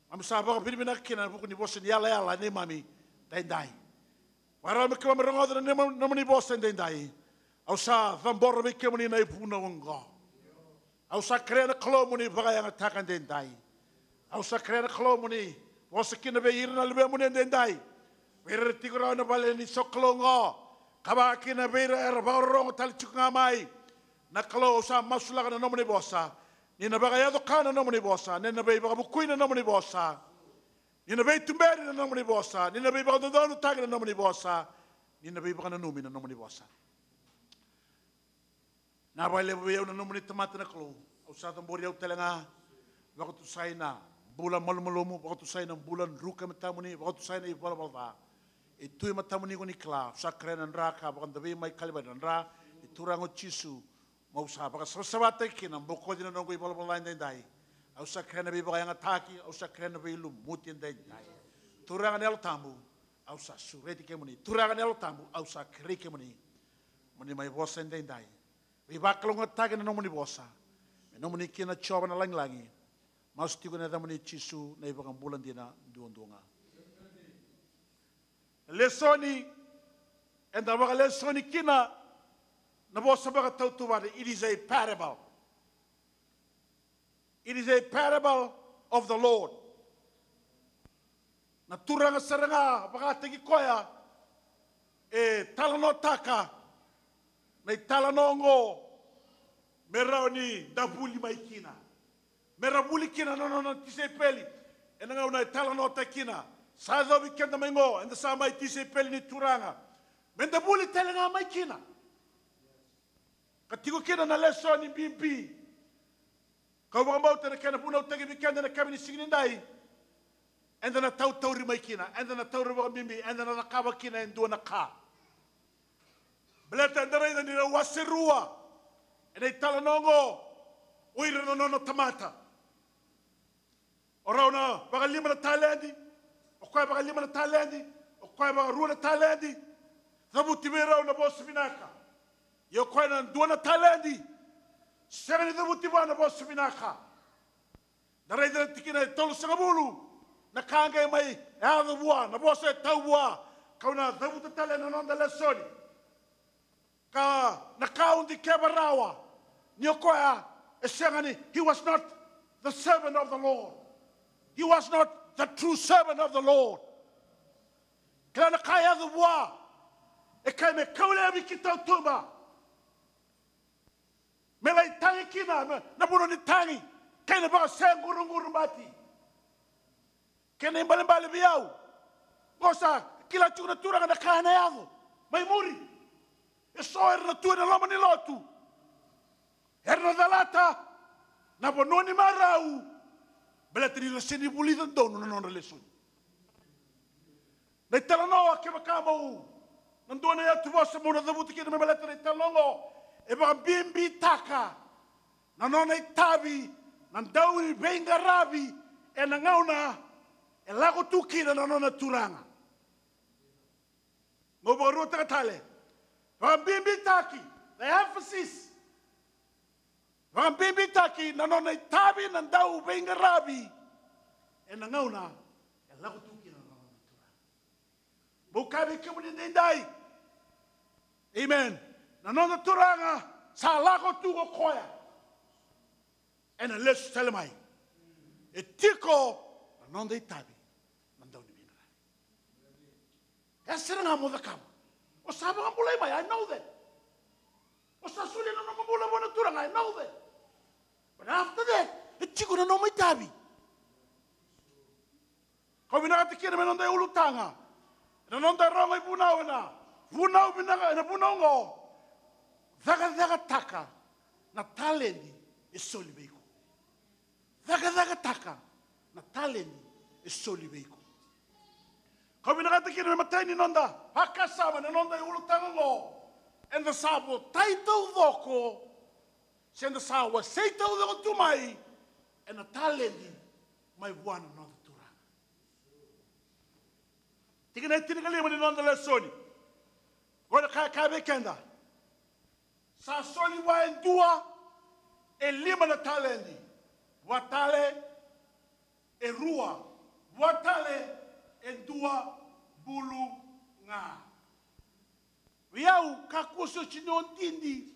Keimami sa vakavinavinaka kina ena vuku ni vosa ni yalayala neimami daidai. Vakarau me keimami rogoca na neimami, nomuni vosa edaidai. Au sa cabora vei kemuni na ivunau oqo. Au sa kerea na Kalou mo ni vakayagataka edaidai. Au sa kerea na Kalou mo ni vosa kina vei ira na luvemuni edaidai. Vei ira era tiko rawa ena vale ni sokalou oqo. Ka vaka kina vei ira era vakarorogo tale tiko ga mai. Na Kalou, au sa masulaka na nomuni vosa. Ni na vakayaco ka na nomuni vosa, ni na veivakavukui na nomuni vosa, ni na veituberi na nomuni vosa, ni na veivakadodonutaki na nomuni vosa, ni na veivakananumi na nomuni vosa. Na vakalevu vei au na nomuni tamata na Kalou, au sa cabori au tale ga, vakatusai na bula malumalumu, vakatusai na bula druka e matamuni, vakatusai na ivalavala ca. E tu e matamuni ko ni kila, au sa kerea na dra ka vakadavei mai Kalivari, na dra ni Turaga o Jisu, Mo sa vakasavasavataki kina, bokoci na noqu ivalavala edaidai. Au sa kerea na veivakayagataki, au sa kerea na veilumuti edaidai. Turaga na Yalo Tabu, au sa sureti kemuni. Turaga na Yalo Tabu, au sa kerei kemuni. Mo ni mai vosa edaidai. Veivakalougatataki na nomuni vosa. Me nomuni kina Jiova na lagilagi. Masu tiko ena yacamuni Jisu na iVakabula dina duadua ga. Na lesoni eda vakalesoni kina na vosa vakatautauvata. It is a parable. It is a parable of the Lord. Na Turaga sara ga vakataki koya e talanoataka na italanoa oqo me rawa ni da vuli mai kina. Me ra vuli kina na nona tisaipeli. Ena gauna e talanoataki kina, sa yacovi keda mai qo, eda sa mai tisaipeli ni Turaga. Me da vuli tale ga mai kina. Ka tiko kina na lesoni bibi. Kau vakabauta na kena vunautaki vei keda na kena ni siga nidai. Eda na tautauri mai kina, eda na taura vakabibi, eda na cakava kina e dua na ka. Baleta eda raica ni rau wase rua ena italanoa oqo, o ira na nona tamata. O rau na vakalima na taledi, o koya vakalima na taledi, o koya vakarua na taledi. Cavuti vei rau na vosa vinaka. Ia o koya na dua na taledi, sega ni cavuti vua na vosa vinaka. Da raica na tikina e tolusagavulu, na ka qai mai yaco vua, na vosa e tau vua. Kau na cavuta tale na noda lesoni. Ka na ka au dikeva rawa, ni o koya e sega ni, he was not the servant of the Lord. He was not the true servant of the Lord. Kila na ka e yaco vua, e kai me kau laivi ki tautuba. Me lai tagi kina, me, na vanua ni tagi, kei na vakaseguruguru bati. Kena ibalebale vei au, qo sa kila tiko na Turaga na ka ena yaco mai muri. Eso era na tu ena loma ni lotu, era na calata na vanua ni marau, baleta ni ra sega ni vulica donu na nodra lesoni. Na italanoa, kevaka mo na dua na yatu vosa mo na cavuta kina me baleta na italanoa oqo, e vakabibitaka na nona itavi na dauveiqaravi ena gauna e lako tu kina na nona Turaga. Mo vakaruataka tale, vakabibitaki, the emphasis. Vakabibitaki na nona itavi na dauveiqaravi ena gauna e lako tu kina na nona Turaga. Meu kaya vei kemuni edaidai. Amen. Na noda Turaga sa lako tu ko koya. Ena lesu tale mai. E tiko na noda itavi na dauniveiqaravi. E sere ga mo cakava. O sa vakabulai mai, I know that. O sa solia na nomu bula vua na Turaga, I know that. But after that, e tiko na nomu itavi. Kau vinakata kina me noda ulutaga. Na noda rogo ivunau ena vunau vinaka, ena vunau oqo. Cakacakataka na taledi e soli vei iko. Cakacakataka na taledi e soli vei iko. Kau vinakata kina me matai ni noda vakasama na noda iulutaga oqo. Eda sa votai taucoko, se da sa wasei taucoko tu mai ena taledi mai vua na noda Turaga. Tikina e tinikalima ni noda lesoni. Qo na ka e kaya vei keda. Sa soli vua e dua e lima na taledi. Vua tale e rua. Vua tale e dua bulu ga. Vei au, kakua soti ni o didi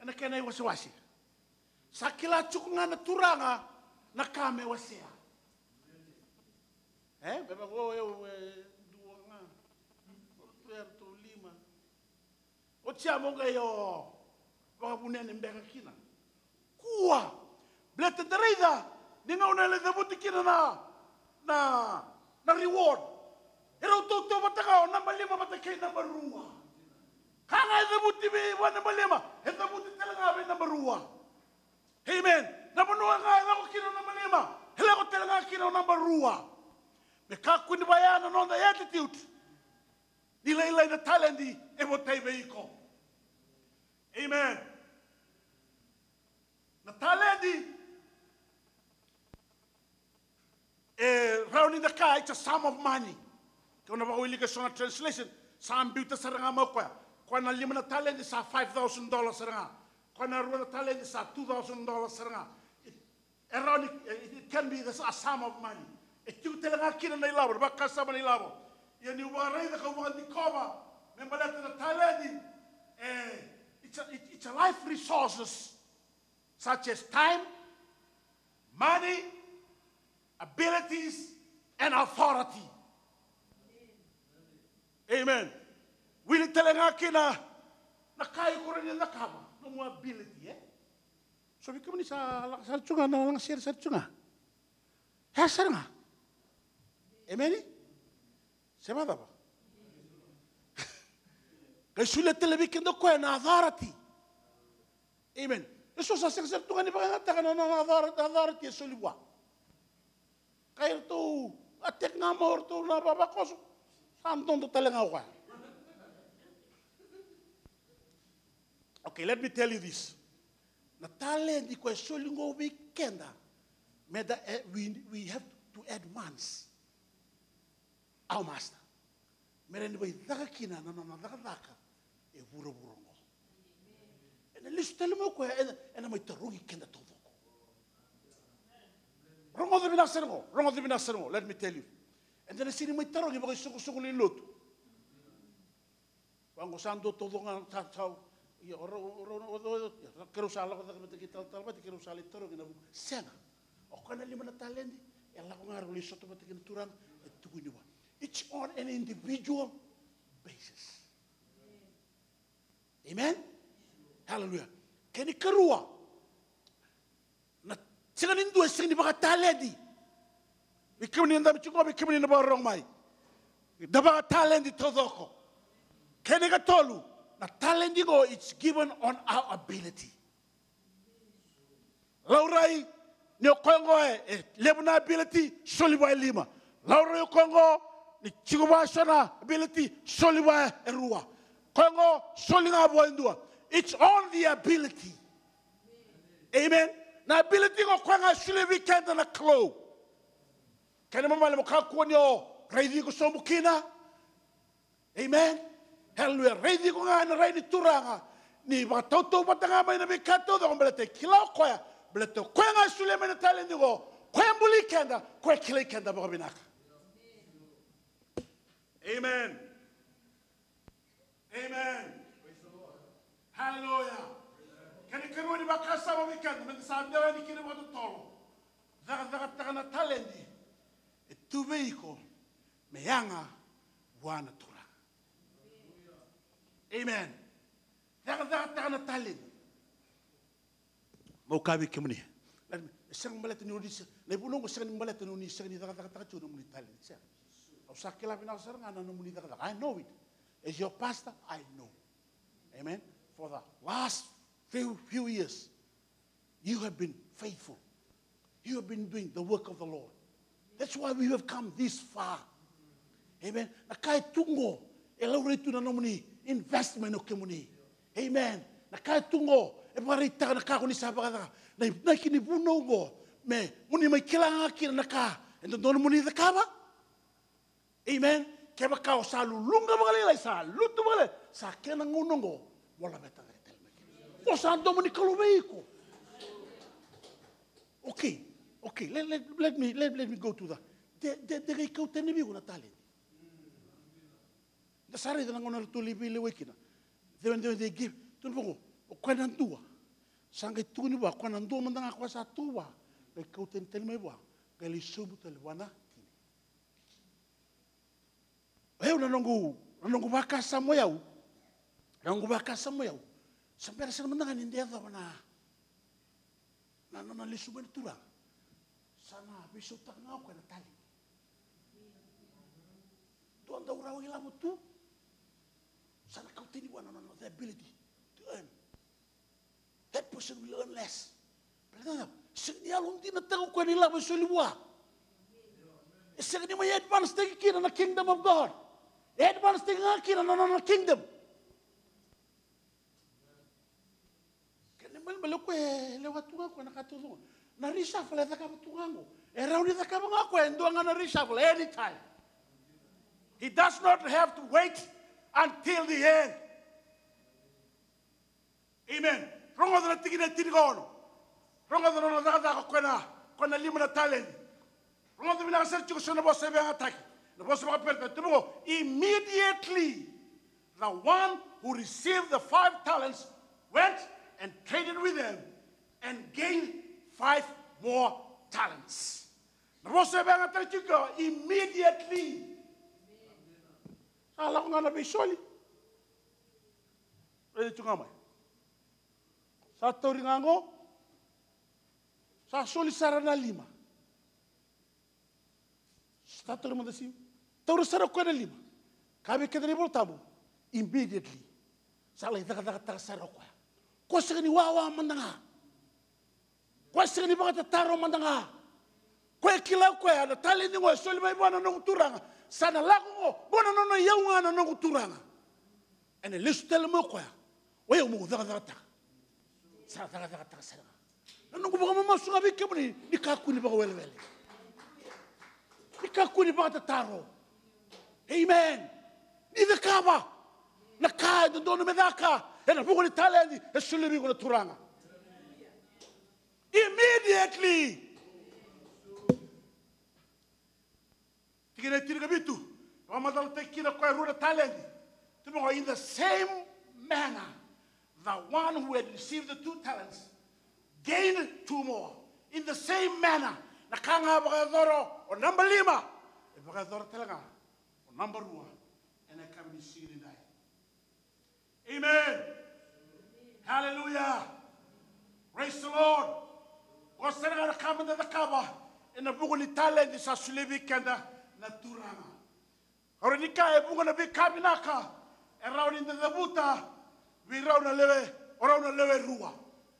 ena kena iwasewase. Sa kila tiko ga na Turaga na ka me wasea. E, me vaka o yau e dua ga. O ratou ya ratou lima. Oti ya mo qai o vakavunene beka kina. Kua. Baleta da raica ni gauna e lai cavuti kina na, na, na reward. E rau tautauvata ga o naba lima vata kei naba rua. Ka ga e cavuti vei vua naba lima, e cavuti tale ga vei naba rua. Amen. Na vanua ga e lako kina o naba lima, e lako tale ga kina o naba rua. Me kakua ni vaya na noda attitude. Ni lailai na taledi e votai vei iko. Amen. Na taledi e rawa ni da kaya, it's a sum of money. Kau na vakawilika so na translation, sa biuta sara ga mai o koya. Koya na lima na taledi sa five thousand dollars sara ga. Koya na rua na taledi sa two thousand dollars sara ga. E rawa ni, it can be a sum of money. E tiko tale ga kina na ilavo, na vakasama na ilavo. Ia niu vakaraica kau vakadikova me baleta na taledi, e, it's a, it, it's a life resources such as time, money, abilities, and authority. Amen. Wili tale ga kina na ka iko rawa ni cakava, nomu ability, e? So vei kemuni sa laga sara tu ga na laga sere sara tu ga. E sara ga. Emeni? Se vakacava? Qai solia tale vei keda o koya na authority. Amen. E so sa sega sara tu ga ni vakayagataka na, na, na authority, authority e soli vua. Kai ratou attack ga mai o ratou na vavakoso. Sa dodo tale ga o koya. Okay, let me tell you this. Na taledi koya e soli qo vei keda. Meda, eh, we, we have to advance our master. Me rawa ni vakaicaka kina na nona cakacaka e vuravura oqo. Ena lesu tale mai o koya, ena, ena mai tarogi keda taucoko. Rogoca vinaka sara oqo, rogoca vinaka sara oqo, let me tell you. Eda na sega ni mai tarogi vakaisoqosoqo lewe ni lotu. Vaqo sa dua taucoko ga sa, sa, ia, o rau, o rau, o rau, o rau, ia, keirau sa lako cake vata kei talatala vata, keirau sa lai tarogi na vuku. Sega. O koya na lima na taledi, e lako ga rau lai sota vata kei na Turaga, e tukuni vua. It's on an individual basis. Amen? Hallelujah. Kena ikarua, na sega ni dua e sega ni vakataledi. Vei kemuni na dabe tiko, vei kemuni na vakarorogo mai. Da vakataledi taucoko. Kena ikatolu, na taledi qo, it's given on our ability. Laurai ni o koya qo e, e levu na ability, soli vua e lima. Laurai o koya qo ni tiko vua so na ability, soli vua e rua. Koya qo, soli ga vua e dua. It's on the ability. Amen. Na ability qo koya ga e solia vei keda na Kalou. Kena ibalebale mo kakua ni o raici iko sobu kina. Amen. Hallelujah. Raici iko ga ena rai ni Turaga. Ni vakatautauvata ga mai na veika taucoko baleta e kila o koya. Baleta o koya ga e solia mai na taledi qo. Koya e buli keda, koya e kilai keda vakavinaka. Amen. Amen. Hallelujah. Kena ikarua ni vakasama vei keda, meda sa dela yani kina vakatotolo. Cakacakataka na taledi e tu vei iko me yaga vua na Turaga. Amen. Cakacakataka na taledi. Meu kaya vei kemuni. E sega ni baleta ni o ni se-, na ivunau qo sega ni baleta ni o ni sega ni cakacakataka tiko na nomuni taledi. Sega. Au sa kila vinaka sara ga na nomuni cakacaka. I know it. As your pastor, I know. Amen. For the last few, few years, you have been faithful. You have been doing the work of the Lord. That's why we have come this far. Amen. Na ka e tu qo, e laurai tu na nomuni investment o kemuni. Amen. Na ka e tu qo, e vakaraitaka na ka ko ni sa vakacaka. Na inaki ni vunau qo, me mo ni mai kila ga kina na ka e dodonu mo ni cakava. Amen. Kevaka o sa luluqa vakalailai, sa lutu vakalailai, sa kena gauna oqo mo laveta cake tale mai kina. Ko sa domo ni Kalou vei iko. Okay, okay, let, let, let me, let, let me go to that. De, de, de qai kau tani vei iko na taledi. Da sa raica na gauna ratou lai veilewai kina. They, they, they give, tukuna vaqo, o koya na dua. Sa qai tukuni vua, o koya na dua mada ga koya sa tu vua. Qai kau tani tani mai vua. Qai lai sobu tale vua na tini. O yau na noqu, na noqu vakasama o yau, na noqu vakasama o yau, sa bera sara mada ga ni da yacova na, na, na nona lesu mai na Turaga. Sa na veisautaka ga o koya na taledi. Dua dau rawa ilavo tu. Sa na kau tani vua na nona, the ability to earn. That person will earn less. Baleta na cava? Sega ni yalodinataka o koya na ilavo e soli vua. E sega ni mai advance taki kina na kingdom of God. E advance taki ga kina na nona kingdom. Kena ibalebale o koya e lewa tu ga o koya na ka taucoko ga. Na reshuffle e cakava tu ga qo. E rawa ni cakava ga o koya e dua ga na reshuffle anytime. He does not have to wait until the end. Amen. Rogoca na tikina e tinikaono. Rogoca na nona cakacaka o koya na, o koya na lima na taledi. Rogoca vinaka sara tiko so na vosa e vakayagataki. Na vosa vakaperitania, tukuna vaqo, immediately the one who received the five talents went and traded with them and gained five more talents. Na vosa e vakayagataki tiko, immediately. Sa lako ga na veisoli. Raica tu ga mai. Sa tauri ga qo. Sa soli sara na lima. Sa tauri mada siu. Taura sara o koya na lima. Ka vei keda na iVola Tabu. Immediately. Sa lai cakacakataka sara o koya. Ko sega ni wawa mada ga. Koya sega ni vakatataro mada ga. Koya e kila o koya na taledi qo e soli mai vua na noqu turaga. Sa na lako qo, qo na nona iyau ga na noqu turaga. Ena lesu tale mai o koya. O yau meu cakacakataka. Sa cakacakataka sara ga. Na noqu vakamamasu ga vei kemuni, ni kakua ni vakawelewele. Ni kakua ni vakatataro. Amen. Ni cakava na ka e dodonu me caka ena vuku ni taledi e solia vei iko na Turaga. Immediately. Tikina e tinikavitu, vakamacalataki kina o koya e rua na taledi. Tukuna vaqo, in the same manner, the one who had received the two talents gained two more. In the same manner, na ka ga vakayacora o naba lima, e vakayacora tale ga o naba rua ena yakavi ni siga nidai. Amen. Hallelujah. Praise the Lord. Qo sara ga na ka meda cakava ena vuku ni taledi sa solia vei keda na Turaga. Au rawa ni kaya e vuqa na veika vinaka e rawa ni da cavuta vei rau na lewe, o rau na lewe rua.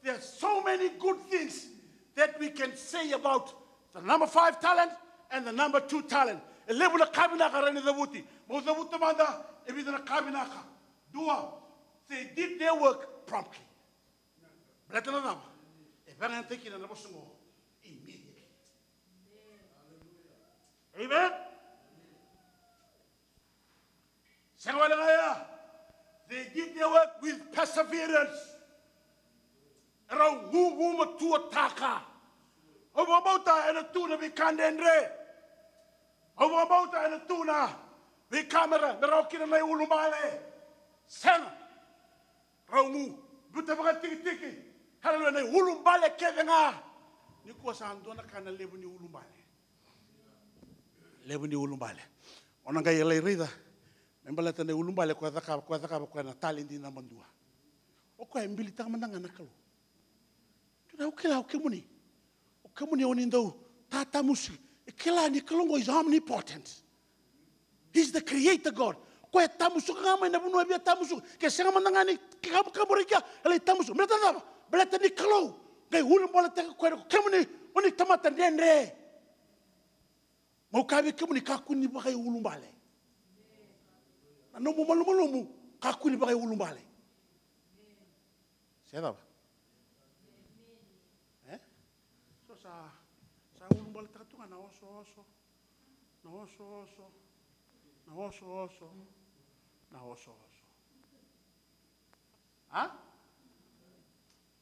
There are so many good things that we can say about the number five talent and the number two talent. E levu na ka vinaka e rawa ni cavuti. Meu cavuta mada e vica na ka vinaka. Dua, they did their work promptly. Baleta na cava? E vakayagataki kina na vosa qo, immediately. Amen. Sega wale ga ya. They did their work with perseverance. Erau gugumatuataka. Au vakabauta ena tu na veika dredre. Au vakabauta ena tu na veika me ra, me rawa kina na iulubale. Sega. Rau gu. Biuta vakatikitiki. Haleluya, na iulubale kece ga. Nikua sa dua na ka na levu ni ulubale. Levu ni ulubale. O na qai lai raica me baleta na iulubale koya cakava, koya cakava koya na taledi naba dua. O koya e bilitaka mada ga na Kalou. Tukuna, au kila o kemuni. O kemuni o ni dau tatamusuki. E kila ni Kalou qo is omnipotent. He's the creator God. Koya e tamusuka ga mai na vanua e via tamusuka. Ke sega mada ga ni kabukabura i kea, e lai tamusuka. Baleta na cava? Baleta ni Kalou. Qai ulubaletaka koya na ko kemuni, o ni tamata dredre. Mau kaya vei kemuni, kakua ni vakaiulubale. Na nomu malumalumu, kakua ni vakaiulubale. Se cava? E? So sa, sa ulubaletaka tu ga na osooso, na osooso, na osooso, na osooso. A?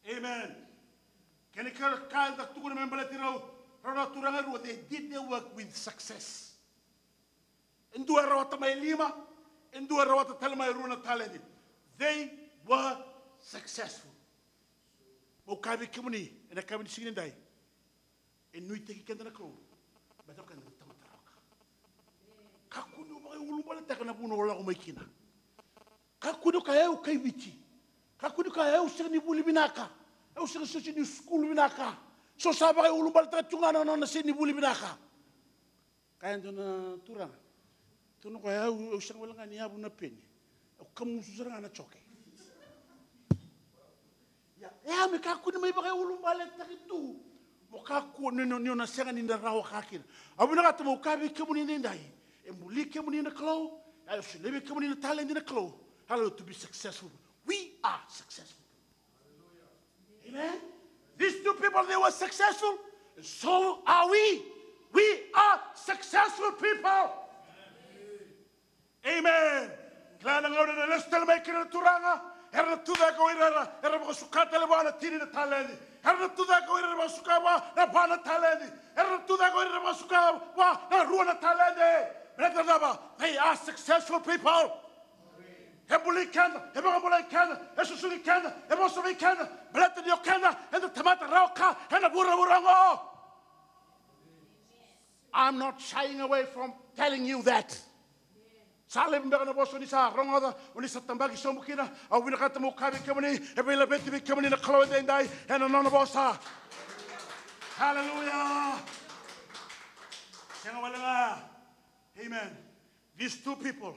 Amen. Kena ka, ka eda tukuna me baleti rau, rau na turaga rua, they did their work with success. E dua e rawata mai e lima, e dua e rawata tale mai e rua na talenti. They were successful. Meu kaya vei kemuni ena yakavi ni siga nidai, e nuitaki keda na Kalou me da keda na tamata rawa ka. Kakua ni vakaiulubaletaka na vanua o lako mai kina. Kakua ni kaya au kai Viti. Kakua ni kaya au sega ni vuli vinaka. Au sega sega ni sukulu vinaka. So sa vakaiulubaletaka tu ga na nona sega ni vuli vinaka. Kaya e dua na turaga, tukuna o koya, au, au sega wale ga ni yavu na peni. Au kamusu sara ga na joke. Ia, ia me kakua ni mai vakaiulubaletaki tu. Mo kakua ni, ni, ni o na sega ni na rawa ka kina. Au vinakata meu kaya vei kemuni edaidai. E buli kemuni na Kalou. Ia, e solia vei kemuni na talenti na Kalou. Hallelujah, to be successful. We are successful. Amen. These two people, they were successful, and so are we. We are successful people. Amen. Kila na gauna na lesu tale mai kina na turaga, era na tucake o ira, era, era vakasuka tale vua na tini na talenti. Era na tucake o ira, era vakasuka vua na va na talenti. Era na tucake o ira, era vakasuka vua na rua na talenti. Baleta na cava? They are successful people. E buli keda, e vakabulai keda, e susugi keda, e vosa vei keda. Baleta ni o keda eda tamata rawa ka ena vuravura oqo. I'm not shying away from telling you that. Sa levu beka na vosa o ni sa rogoca, o ni sa tabaki sobu kina. Au vinakata meu kaya vei kemuni, e veilaveti vei kemuni na Kalou edaidai ena nona vosa. Hallelujah. Sega wale ga. Amen. These two people,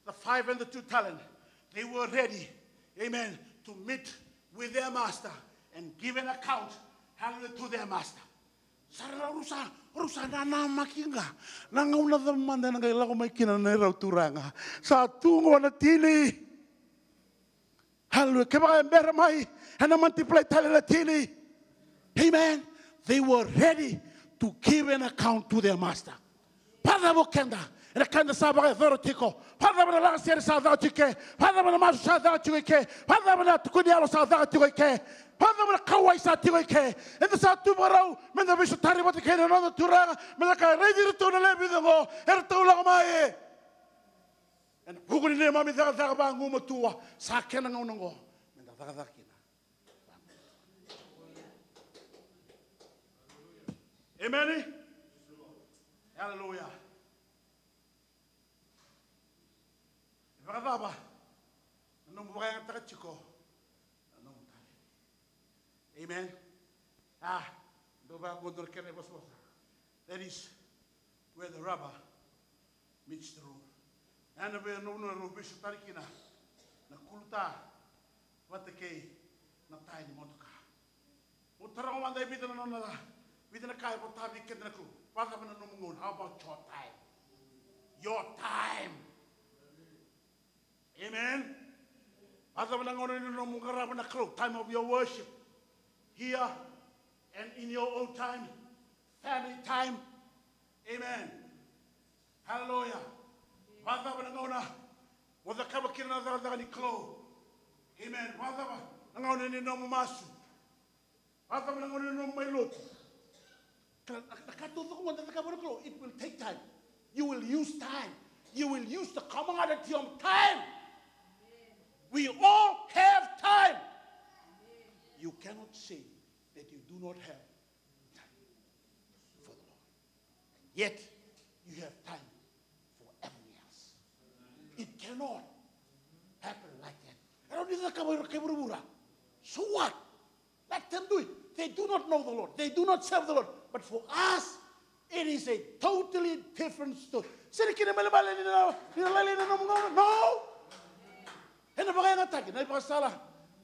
the five and the two talent, they were ready, amen, to meet with their master and give an account, hallelujah, to their master. Sa ra, rau sa, rau sa nanamaki ga. Na gauna cava mada ena qai lako mai kina na neirau turaga? Sa tu qo na tini. Hallelujah. Kevaka e bera mai, ena multiply tale na tini. Amen. They were ready to give an account to their master. Vakacava o keda? Ena ka eda sa vakayacora tiko. Vakacava na lagasere sa caka tiko i ke? Vakacava na masu sa caka tiko i ke? Vakacava na tukuni yalo sa caka tiko i ke? Vakacava na kauwai sa tiko i ke? Eda sa tu vakarau meda veisotari vata kei na noda Turaga, meda kaya, raici iratou na lewe vica oqo, eratou lako mai. Ena vuku ni neimami cakacaka vagumatua, sa kena gauna oqo meda cakacaka kina. Emeni. Aleluya. E vakacava na nomu vakayagataka tiko na nomu talenti? Amen. A, dou vakagodora kena ivosavosa. That is where the rubber meets the road. Ena vei, na vanua rau veisotari kina na kuluta vata kei na taya ni motoka. Mo taroga mada e vica na nona, vica na ka e vota vei keda na Kalou. Vakacava na nomu gauna? How about your time? Your time. Amen. Vakacava na gauna ni nomu qarava na Kalou? Time of your worship. Here and in your own time. Family time. Amen. Hallelujah. Vakacava na gauna mo cakava kina na cakacaka ni Kalou? Amen. Vakacava na gauna ni nomu masu? Vakacava na gauna ni nomu mai lotu? Ka, na, na ka taucoko ga da cakava na Kalou, it will take time. You will use time. You will use the commonality of time. We all have time. You cannot say that you do not have time for the Lord. And yet, you have time for everything else. It cannot happen like that. E rawa ni cakava o ira kai vuravura. So what? Let them do it. They do not know the Lord. They do not serve the Lord. But for us, It is a totally different story. Sega ni kena ibalebale ni na, ni na lailai na nomu gauna. No! Ena vakayagataki na ivakasala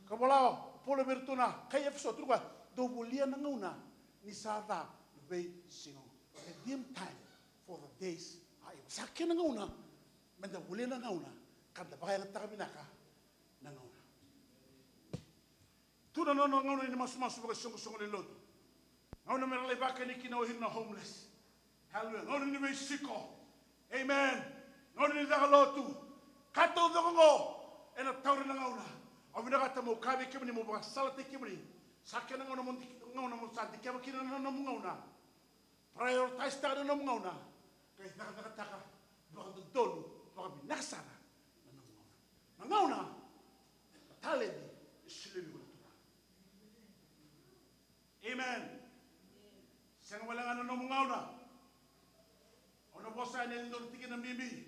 ka vola o Paula vei iratou na kai Efeso, tukuna o koya, dou volia na gauna ni sa ca na veisiga. Redeem time, for the days are evil. Sa kena gauna meda volia na gauna ka da vakayagataka vinaka na gauna. Tu na nona gauna ni masumasu vakaisoqosoqo ni lotu. Gauna me ra lai vakani kina o ira na homeless. Hallelujah. Gauna ni veisiko. Amen. Gauna ni caka lotu. Ka taucoko oqo ena taura na gauna. Au vinakata meu kaya vei kemuni, meu vakasalataki kemuni. Sa kena gauna mo di-, gauna mo sa dikeva kina na nomu gauna. Prioritize-taka na nomu gauna. Ka icakacakataka vakadodonu, vakavinaka sara na nomu gauna. Na gauna, na taledi e solia vei iko na Turaga. Amen. Sega wale ga na nomu gauna. Au na vosa yani e dua na tikina bibi.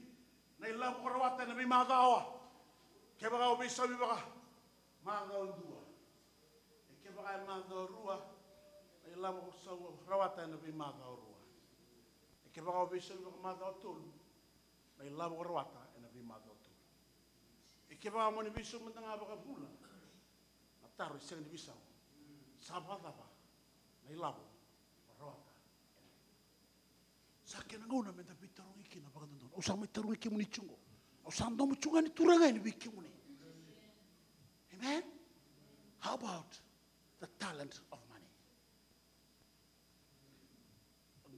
Na ilavo ko rawata ena veimacawa. Kevaka o veisau vaka macawa dua. E kevaka e macawa rua, na ilavo ko sau rawata ena veimacawa rua. E kevaka o veisau vaka macawa tolu, na ilavo ko rawata ena veimacawa tolu. E kevaka mo ni veisau mada ga vakavula, na taro e sega ni veisau. Sa vakacava na ilavo ko rawata ena Sa kena gauna meda veitarogi kina vakadodonu. Au sa mai tarogi kemuni tiko qo. Au sa domo tiko ga ni Turaga yani vei kemuni. Amen. How about the talent of money?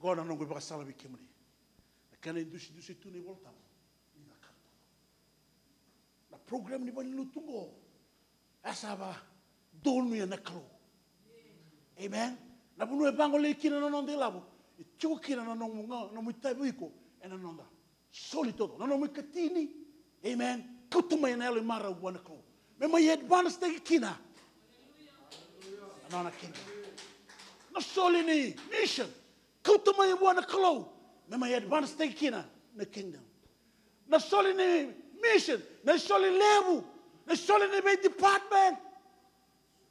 Qo na noqu ivakasala vei kemuni. Na kena idusidusi tu na iVolatabu. Ni na ka tu. Na program ni valenilotu qo. E sa vakadonuya na Kalou. Amen. Na vanua e vagolei kina na noda ilavo, e tiko kina na nomu ga, nomu itavi iko ena noda soli taucoko, na nomu ikatini. Amen. Kauta mai ena yalo imarau vua na Kalou me mai advance-taki kina na nona kingdom. Na soli ni mission, kauta mai vua na Kalou me mai advance-taki kina na kingdom. Na soli ni mission, na soli levu, na soli ni vei department.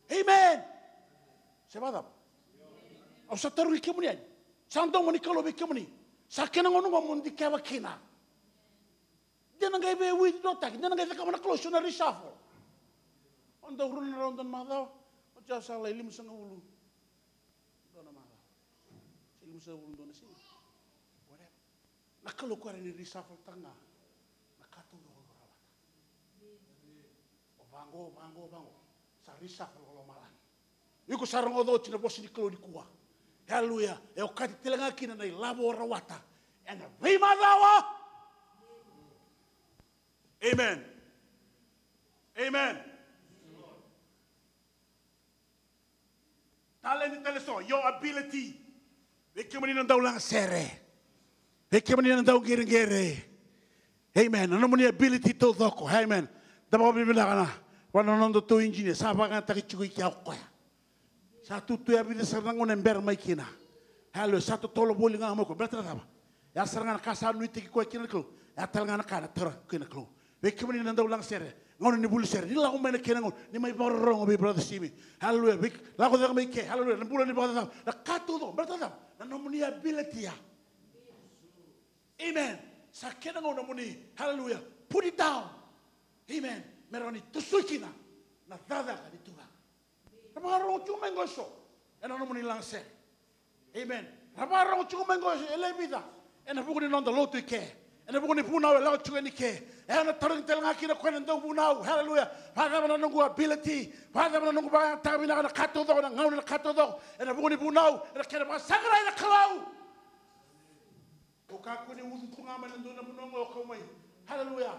Amen. Se vakacava? Au sa tarogi kemuni yani. Sa domo ni Kalou vei kemuni. Sa kena gauna qo mo dikeva kina. De na qai vei withdraw-taki, de na qai cakava na Kalou so na reshuffle. O dau rua na rau dua na macawa. O sa lai limasagavulu dua na macawa. Se limasagavulu dua na siga. Whatever. Na Kalou ko era ni reshuffle-taka ga na ka taucoko ko rawata. O vaqo, vaqo, vaqo. Sa reshuffle ko lomalagi. Iko sa rogoca oti na vosa ni Kalou nikua. Hallelujah. E okati tale ga kina na ilavo o rawata ena veimacawa. Amen. Amen. Talent tale so, your ability. Vei kemuni na dau lagasere. Vei kemuni na dau qereqere. Amen. Na nomuni ability taucoko. Amen. Da vakavinavinaka na, vua na noda tou engineer. Sa vakayagataki tiko i kea o koya. Sa tu tu ya vica sara na gauna e bera mai kina. Hallelujah. Sa totolo voli ga mai o koya. Baleta na cava? Ya sara ga na ka sa nuitaki koya kina na Kalou. Ya tale ga na ka na tara kina na Kalou. Vei kemuni na dau lagasere, gauna ni vuli sere, ni lako mai na kena gauna, ni mai vakarorogo vei Brother Simi. Hallelujah. Vei, lako cake mai ke. Hallelujah. Na bula ni vakacacabo. Na ka taucoko, baleta na cava? Na nomuni ability ya. Amen. Sa kena gauna mo ni, hallelujah, put it down. Amen. Me rawa ni tosoi kina na cakacaka ni Turaga. Ra vakarorogo tiko mai qo eso ena nomuni lagasere. Amen. Ra vakarorogo tiko mai qo eso e lewe vica ena vuku ni noda lotu i ke, ena vuku ni vunau e lako tiko yani i ke. E na tarogi tale ga kina o koya na dauvunau. Hallelujah. Vakacava na noqu ability? Vakacava na noqu vakayagataka vinaka na ka taucoko, na gauna, na ka taucoko ena vuku ni vunau, ena kena vakasaqarai na Kalou? Au kakua ni ucu tu ga mai na dua na vanua qo, au kau mai. Hallelujah.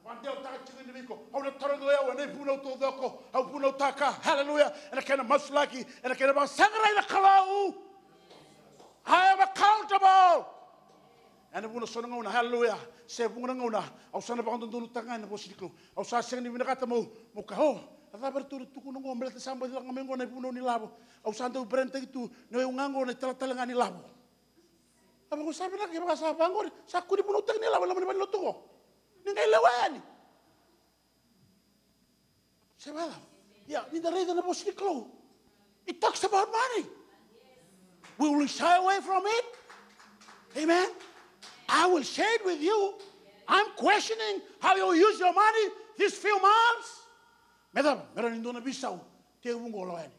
Vakadewataka tiko ni vei iko. Au na tarogi au ena ivunau taucoko au vunautaka. Hallelujah. Ena kena masulaki, ena kena vakasaqarai na Kalou. I am accountable. Ena vuqa so na gauna, hallelujah, se vuqa na gauna, au sa na vakadodonutaka ga ena vosa ni Kalou. Au sa sega ni vinakata meu, meu kaya, o, a cava eratou na tukuna qo, baleta sa baci caka mai qo na ivunau ni lavo. Au sa dau brand-taki tu ni o yau ga qo na italatala ga ni lavo. A vaqo sa vinaka, kevaka sa vaqori, sa kua ni vunautaki na ilavo e loma ni valenilotu qo. Ni qai lewa yani. Se vacava? Ia, ni da raica na vosa ni Kalou. It talks about money. Will we shy away from it? Amen. I will share it with you. I'm questioning how you use your money these few months. Me cava, me rawa ni dua na veisau tekivu qo, lako yani.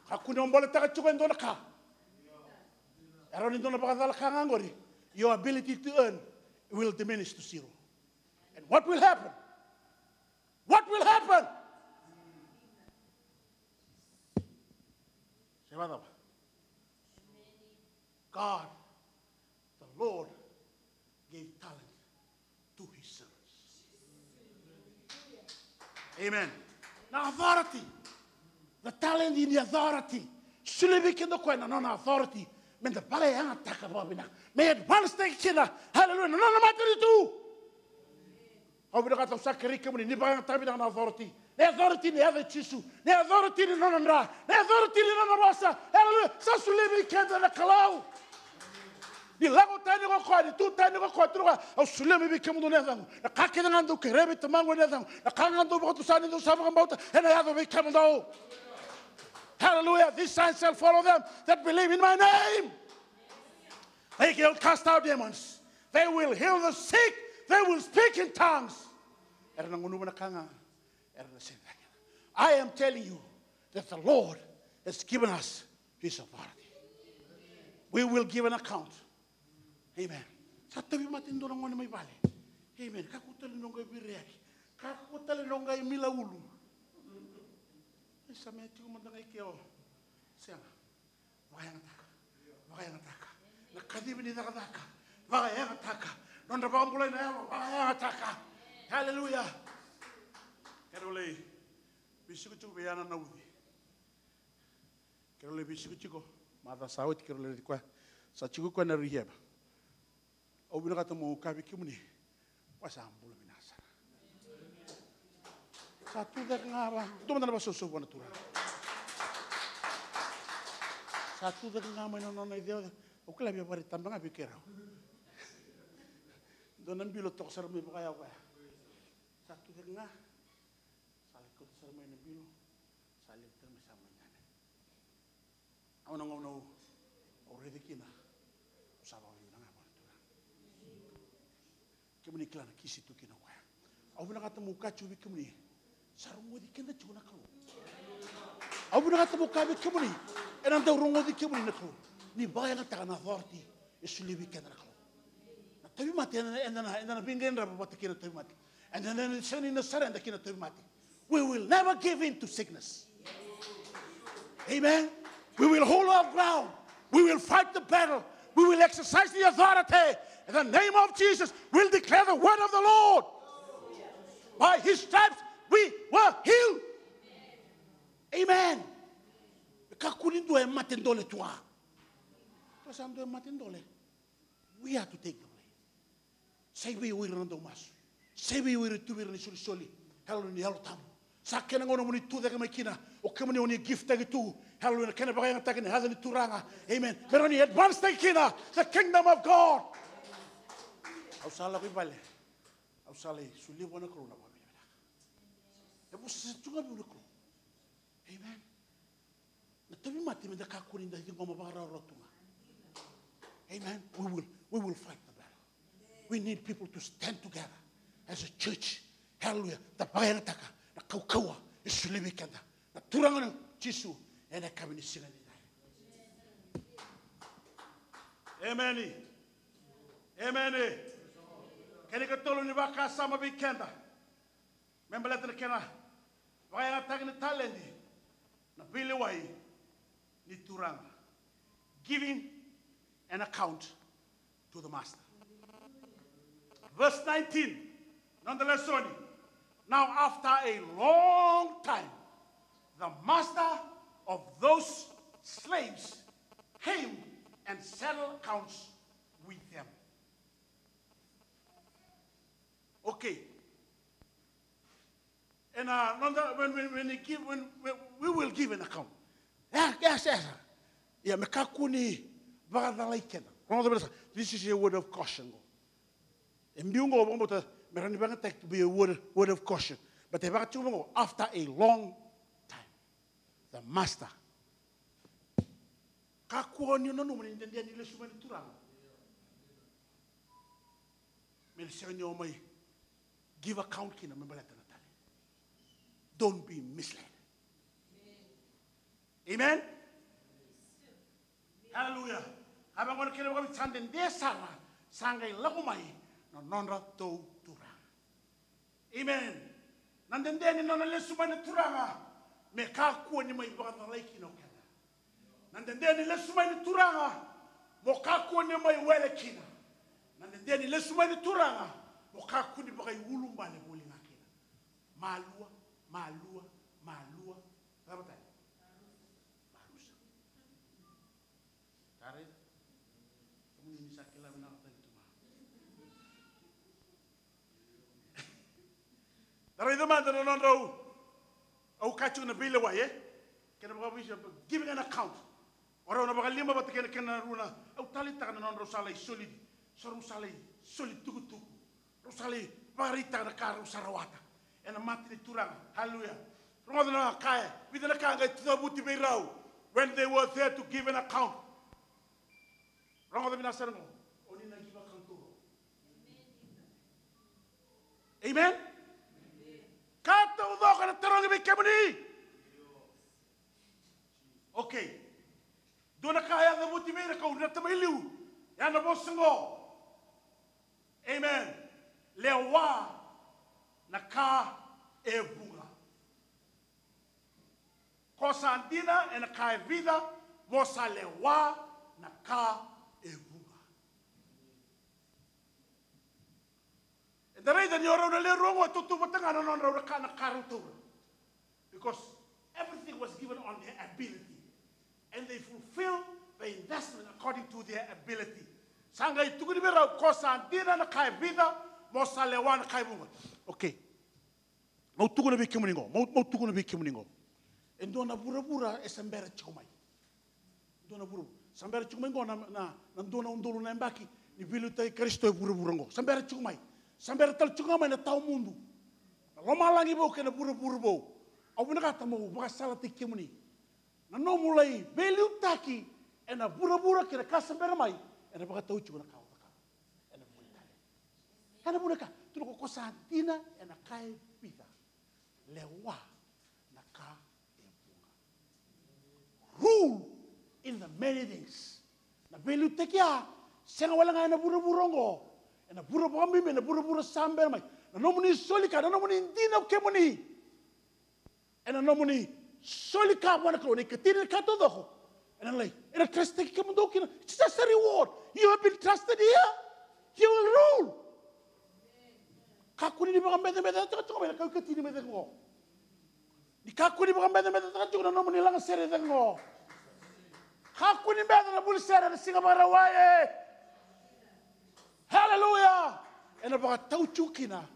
Kakua ni o boletaka tiko e dua na ka. E rawa ni dua na vakacala ka ga qori. Your ability to earn will diminish to zero. And what will happen? What will happen? Se vakacava? God, the Lord, gave talent to his servants. Amen. Na authority. The talent in the authority. Solia vei keda o koya na nona authority. Me da vakayagataka vakavinaka. Me advance-taki kina. Hallelujah. Na nona matanitu. Au vinakata au sa kerei kemuni ni vakayagataka vinaka na authority. Na authority ni yaca i Jisu. Na authority ni nona dra. Na authority ni nona vosa. Hallelujah. Sa solia vei keda na Kalou. Ni lako tani ko koya, ni tu tani ko koya, tu ko koya. Au solia mai vei kemudou na yacaqu. Na ka kece ga dou kerea vei Tamaqu ena yacaqu. Na ka ga dou vakatusa ni dou sa vakabauta, ena yaco vei kemudou. Hallelujah. These signs shall follow them that believe in my name. They will cast out demons. They will heal the sick. They will speak in tongues. Era na gunuva na ka ga era na sega ni cakava. I am telling you that the Lord has given us his authority. We will give an account. Amen. Sa tauvimate e dua na gone mai vale. Amen. Kakua tale ni o qai veiraiyaki. Kakua tale ni o qai mila ulu. Sa me tiko mada ga i ke o. Sega. Vakayagataka. Vakayagataka. Na kacivi ni cakacaka. Vakayagataka. Nodra vakabulai na yalo. Vakayagataka. Haleluya. Keirau lai veisiko tiko vei Ana na Uci. Keirau lai veisiko tiko. Macawa sa oti keirau lai raici koya. Sa tiko koya na rehab. Au vinakata meu kaya vei kemuni, koya sa bula vinaka sara. Sa tucake ga va, dua mada na vakasausau vua na Turaga. Sa tucake ga mai na nona iceuceu. Au kila via vakaraitaba ga vei keirau. Dua na bilo toka sara mai vakayawa koya. Sa tucake ga. Sa lai kauta sara mai na bilo. Sa lai tara mai sa mai tane. Au na gauna au, au raica kina, au sa vakavinavinaka vua na Turaga. Kemuni kila na kisi tu kina o koya. Au vinakata meu kaya tiko vei kemuni, sa rogoci keda tiko na Kalou. Au vinakata meu kaya vei kemuni, ena dau rogoci kemuni na Kalou. Ni vakayagataka na authority e solia vei keda na Kalou. Na tauvimate eda na, eda na, eda na veiqaravi vata kei na tauvimate. And then, then sega ni na surrender ki na tauvimate. We will never give in to sickness. Amen. We will hold our ground. We will fight the battle. We will exercise the authority. In the name of Jesus, we'll declare the word of the Lord. By his stripes, we were healed. Amen. Kakua ni dua e mate dole tu a. Tou sa dua e mate dole. We are to take the blame. Sa i vei o ira na daumasu? Sa i vei o ira tu vei ira na isolisoli? Hallelujah, ni Yalo Tabu. Sa kena gauna mo ni tucake mai kina. O kemuni o ni gift-taki tu. Hallelujah, na kena vakayagataki na yaca ni Turaga. Amen. Me rawa ni advance-taki kina the kingdom of God. Au sa lako i vale. Au sa lai solia vua na Kalou na vakavinavinaka. E vosoti tu ga vei na Kalou. Amen. Na tauvimate me da kakua ni da ciqoma vakarawarawa tu ga. Amen. We will, we will fight the battle. We need people to stand together as a church. Hallelujah. Da vakayagataka na kaukauwa e solia vei keda na Turaga na Jisu ena yakavi ni siga ni dai. Amen. Amen. Kena ikatolu ni vakasama vei keda. Me baleta na kena vakayagataki na taledi na veilewai ni Turaga. Giving an account to the master. Verse nineteen, noda lesoni. Now after a long time, the master of those slaves came and settled accounts with them. Okay. And uh, noda, when, when, when, he give, when, when we will give an account. Yeah, yes, yes. Ia me kakua ni vakacalai keda. Rogoca vinaka sara. This is a word of caution. E biu qo, vakabauta me rawa ni vakayagataki to be a word, word of caution. But e vaka tiko qo, after a long time, the master Kakua ni o nanuma ni dede ni lesu mai na Turaga me na sega ni o mai give account kina me baleta na talent. Don't be misled. Amen. Hallelujah. Ka vaqo na kena vakaviti, sa dede sara sa qai lako mai na nodratou Turaga. Amen. Na dede ni nona lesu mai na Turaga me kakua ni mai vakacalai kina o keda. Na dede ni lesu mai na Turaga mo kakua ni mai wele kina. Na dede ni lesu mai na Turaga mo kakua ni vakaiulubale voli ga kina. Malua, malua, malua. Cava tale? Marusa. Tare. Kemuni ni sa kila vinaka tale tu ga. Da raica mada na nodrau, au kaya tiko na veilewai, e? Kena vakaveisau, giving an account. O rau na vakalima vata kei na kena rua na, au taleitaka na nodrau sa lai soli, so rau sa lai soli tukutuku. Rau sa lai vakaraitaka na ka rau sa rawata ena mata ni Turaga. Haleluya. Rogoca na ka e, vica na ka qai cavuti vei rau when they were there to give an account. Rogoca vinaka sara qo. O ni na give account tu. Amen. Ka taucoko ena tarogi vei kemuni. Okay. Dua na ka e a cavuti vei ira, kau reta mai liu. Ia na vosa qo. Amen. Lewa na ka e vuqa. Ko sa dina ena ka e vica, mo sa lewa na ka e vuqa. Eda raica ni o rau na lewe rua qo e tautauvata ga na nodrau na ka, na ka rau taura. Because everything was given on their ability. And they fulfill the investment according to their ability. Sa qai tukuni vei rau, ko sa dina na ka e vica, mo sa lewa na ka e vuqa. Okay. Mau tukuna vei kemuni qo, mau, mau tukuna vei kemuni qo. E dua na vuravura e sa bera tiko mai. Dua na vuravura. Sa bera tiko mai qo na, na, na dua na udolu na yabaki ni veiliutaki Karisito e vuravura qo. Sa bera tiko mai. Sa bera tale tiko ga mai na tawa mudu. Na lomalagi vou kei na vuravura vou. Au vinakata meu vakasalataki kemuni. Na nomu lai veiliutaki ena vuravura kei na ka sa bera mai, ena vakatau tiko na ka o cakava. Ena vuni tale. Ena vuni ka, tukuna ko, ko sa dina ena ka e vica, lewa na ka e vuqa. Rule in the many things. Na veiliutaki ya, sega wale ga ena vuravura oqo. Ena vura vakabibi, ena vuravura sa bera mai. Na nomuni soli ka, na nomuni dina o kemuni. Ena nomuni soli ka vua na Kalou, na ikatini ni ka taucoko. Ena lai, ena trustaki kemudou kina. It's just a reward. You have been trusted here. You will rule. Kakua ni vakabecabecataka tiko mai na ka ikatini mai cake qo. Ni kakua ni vakabecabecataka tiko na nomuni lagasere cake qo. Kakua ni beca na vuli sere na siga Vakarauwai. Haleluya. Ena vakatau tiko kina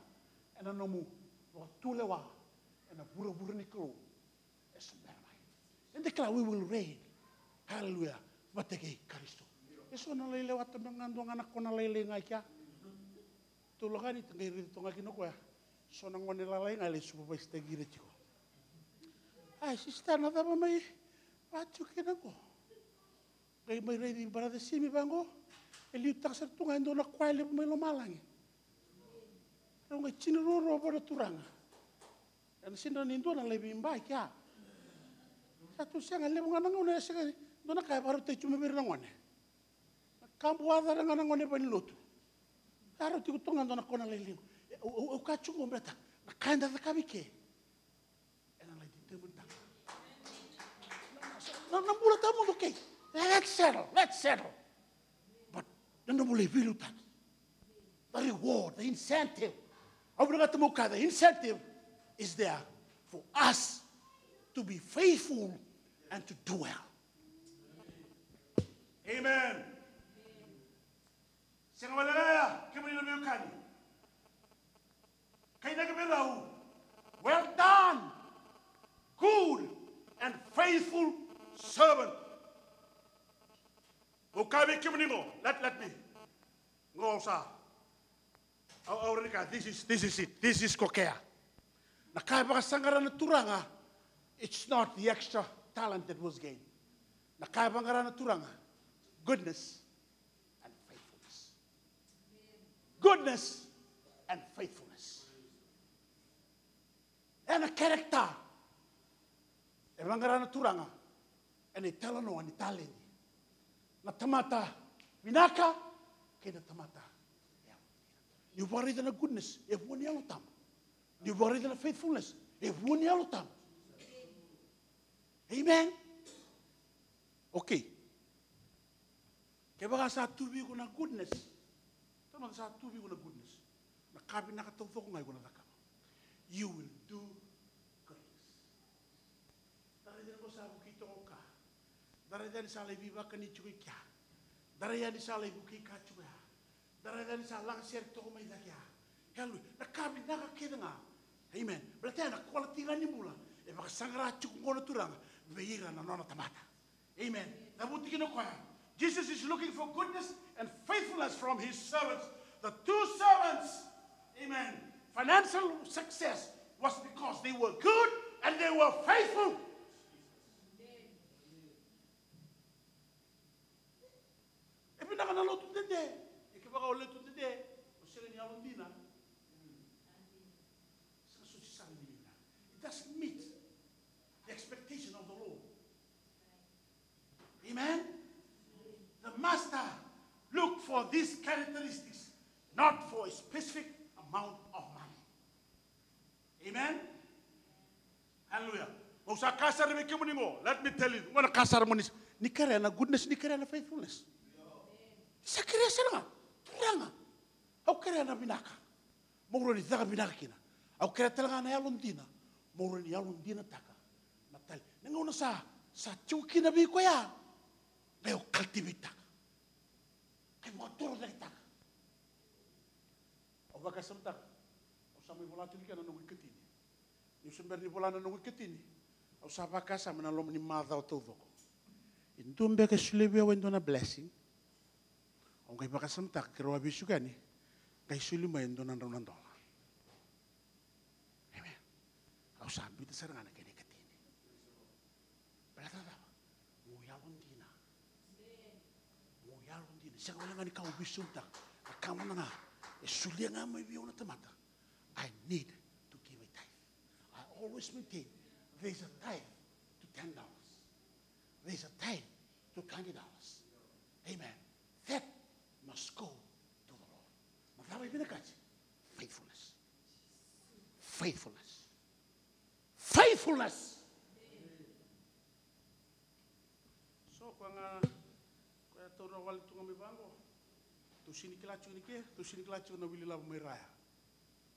ena nomu vakatulewa ena vuravura ni Kalou. E so bera mai. Eda kila we will reign. Haleluya. Vata kei Karisito. E so na lai lewa toka ga, dua ga na kona lailai ga i kea. Tou lako yani, tou qai raici toka ga kina o koya. So na gone lalai ga lai supervise-taki ira tiko. Ai, sista, na cava mai vaka tiko kina qo? Qai mai raici brother Simi vaqo. E liutaka sara tu ga e dua na koya levu mai lomalagi. Rau qai tini ruarua vua na Turaga. Ena sega ni dua na lai veiba i kea. Sa tu sega, levu ga na gauna e sega ni dua na ka e vakarautaki tu mai vei ira na gone. Na ka buacara ga na gone vale ni lotu. Sa rau tiko tu ga dua na kona lailai. Au, au, au kaya tiko qo, baleta na ka eda cakava i ke. Ena lai determine-taka na, na bula tawamudu, okay. Let's settle, let's settle. But na nomu lai veiliutaki, the reward, the incentive. Au vinakata meu kaya, the incentive is there for us to be faithful and to do well. Amen. Sega wale ga ya, kemuni na veiwekani. Kainaki vei rau, "Well done, good and faithful servant." Au kaya vei kemuni qo, let, let me. Qo au sa. Au, au raica, this is, this is it. This is ko kea. Na ka e vakasaqara na Turaga, it's not the extra talent that was gained. Na ka e vaqara na Turaga, goodness and faithfulness. Goodness and faithfulness. Ena character e vaqara na Turaga ena italanoa ni taledi. Na tamata vinaka kei na tamata yalodina. Niu vakaraica na goodness, e vua ni Yalo Tabu. Niu vakaraica na faithfulness, e vua ni Yalo Tabu. Amen. Okay. Kevaka sa tu vei iko na goodness, tamata, sa tu vei iko na goodness, na ka vinaka taucoko ga iko na cakava. You will do goodness. Da raica ni ko sa vukei toka o ka. Da raica ni sa lai veivakani tiko i kea. Da raica ni sa lai vukei ka tiko ya. Da raica ni sa lagasere toka mai cake ya. Hallelujah. Na ka vinaka kece ga. Amen. Baleta ya na quality ga ni bula e vakasaqara tiko qo na Turaga vei ira na nona tamata. Amen. Cavuti kina o koya. Jesus is looking for goodness and faithfulness from his servants. The two servants, amen, financial success was because they were good and they were faithful. E vinaka na lotu dede. E kevaka o lotu dede, o sega ni yalodina, sega soti sara ni vinaka. It doesn't meet the expectation of the Lord. Amen. The master look for these characteristics, not for a specific amount of money. Amen. Hallelujah. Mo sa ka sara vei kemuni qo, let me tell you, mo na ka sara mo ni, ni kerea na goodness, ni kerea na faithfulness. Sa kerea sara ga, Turaga, au kerea na vinaka. Mo rawa ni caka vinaka kina. Au kerea tale ga na yalodina. Mo rawa ni yalodinataka na tale. Na gauna sa, sa tiko kina vei koya. Qai o cultivate-taka. Qai vakatorocaketaka. Au vakasamataka. Au sa mai vola tiko kina na noqu ikatini. Niu se bera ni vola na noqu ikatini. Au sa vakasama na loma ni macawa taucoko. E dua beka e solia vei au e dua na blessing. Au qai vakasamataka keirau a veisukani, qai soli mai e dua na drau na dola. Amen. Au sa biuta sara ga na kena ikatini. Baleta na cava? Mo yalodina. Mo yalodina. Sega wale ga ni ka au veisautaka. Na ka mada ga e solia ga mai vei au na tamata. I need to give a tithe. I always maintain there is a tithe to ten dollars. There is a tithe to twenty dollars. Amen. That must go to the Lord. Na cava e vinakati? Faithfulness. Faithfulness. Faithfulness. So koya ga, koya taura wale tu ga mai vaqo. Tou sega ni kila tiko ni ke, tou sega ni kila tiko na wili lavo mai raya.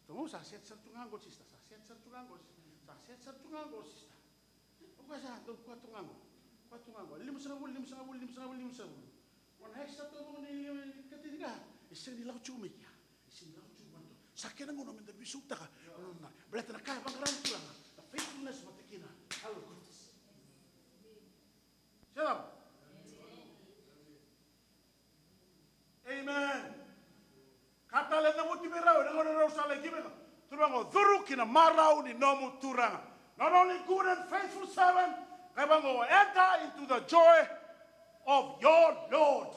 Tou sa set sara tu ga qo, sista, sa set sara tu ga qo, sa set sara tu ga qo, sista. O koya sa dau koya tu ga qo, koya tu ga qo. Limasagavulu, limasagavulu, limasagavulu, limasagavulu. Ko na extra taucoko ni lima ni katini ga, e sega ni lako tiko mai kea. E sega ni lako tiko mai kea. Sa kena gauna meda veisautaka na nona, baleta na ka e vaqara na Turaga, na faithfulness vata kina na goodness. Sa cava? Amen. Ka tale e cavuti vei rau ena gauna rau sa lai giveka. Turaga, curu ki na marau ni nomu Turaga. Not only good and faithful servant, ka vaqo, enter into the joy of your Lord.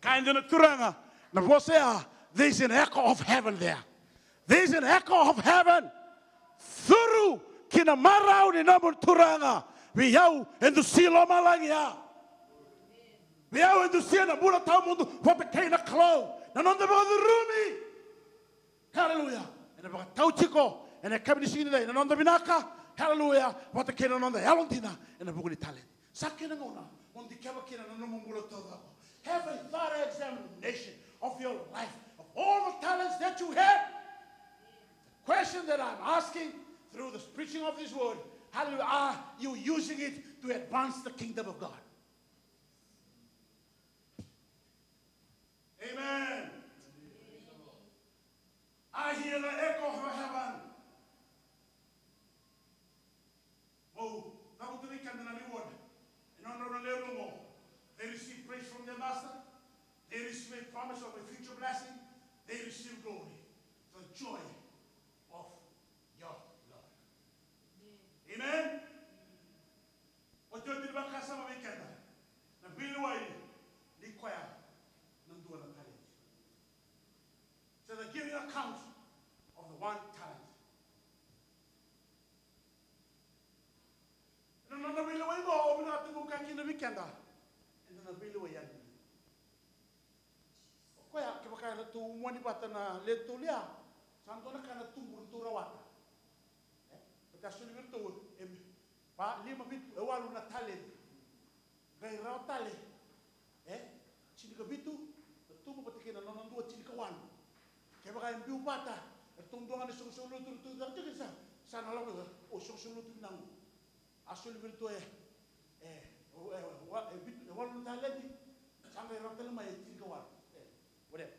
Kaya dina na Turaga, na vosa ya, there is an echo of heaven there. There is an echo of heaven. Curu ki na marau ni nomu Turaga, vei au e dusi lomalagi ya. Vei au e dusia na bula tawamudu vata kei na Kalou. Na noda vakacurumi. Hallelujah. Ena vakatau tiko ena yakavi ni siga nidai na noda vinaka. Hallelujah. Vata kei na noda yalodina ena vuku ni taledi. Sa kena gauna mo dikeva kina na nomu bula taucoko. Have a thorough examination of your life, of all the talents that you have. The question that I'm asking through the preaching of this word, hallelujah, are you using it to advance the kingdom of God? Amen. I hear the echo of heaven. Mo cavuta vei keda na reward. E nodra na lewe oqo. They receive praise from their master. They receive a promise of a future blessing. They receive glory. The joy of your Lord. Amen. Oti o keda, eda na veilewai yani. O koya, kevaka eratou umani vata na lewe tolu ya, sa dua na ka na tubu ratou rawata. E? Baleta a soli vei iratou e va, lima, vitu, e walu na talenti. Qai rawa tale e tinikavitu na tubu vata kei na nona dua tinikawalu. Kevaka e biu vata, eratou dua ga na isoqosoqo lotu, ratou caka tiko sa, sa na lako, o isoqosoqo lotu vinaka. A soli vei iratou e, e, e, e, wa-, e vitu, e walu na talenti, sa qai rawa tale mai e tinikawalu. E, whatever.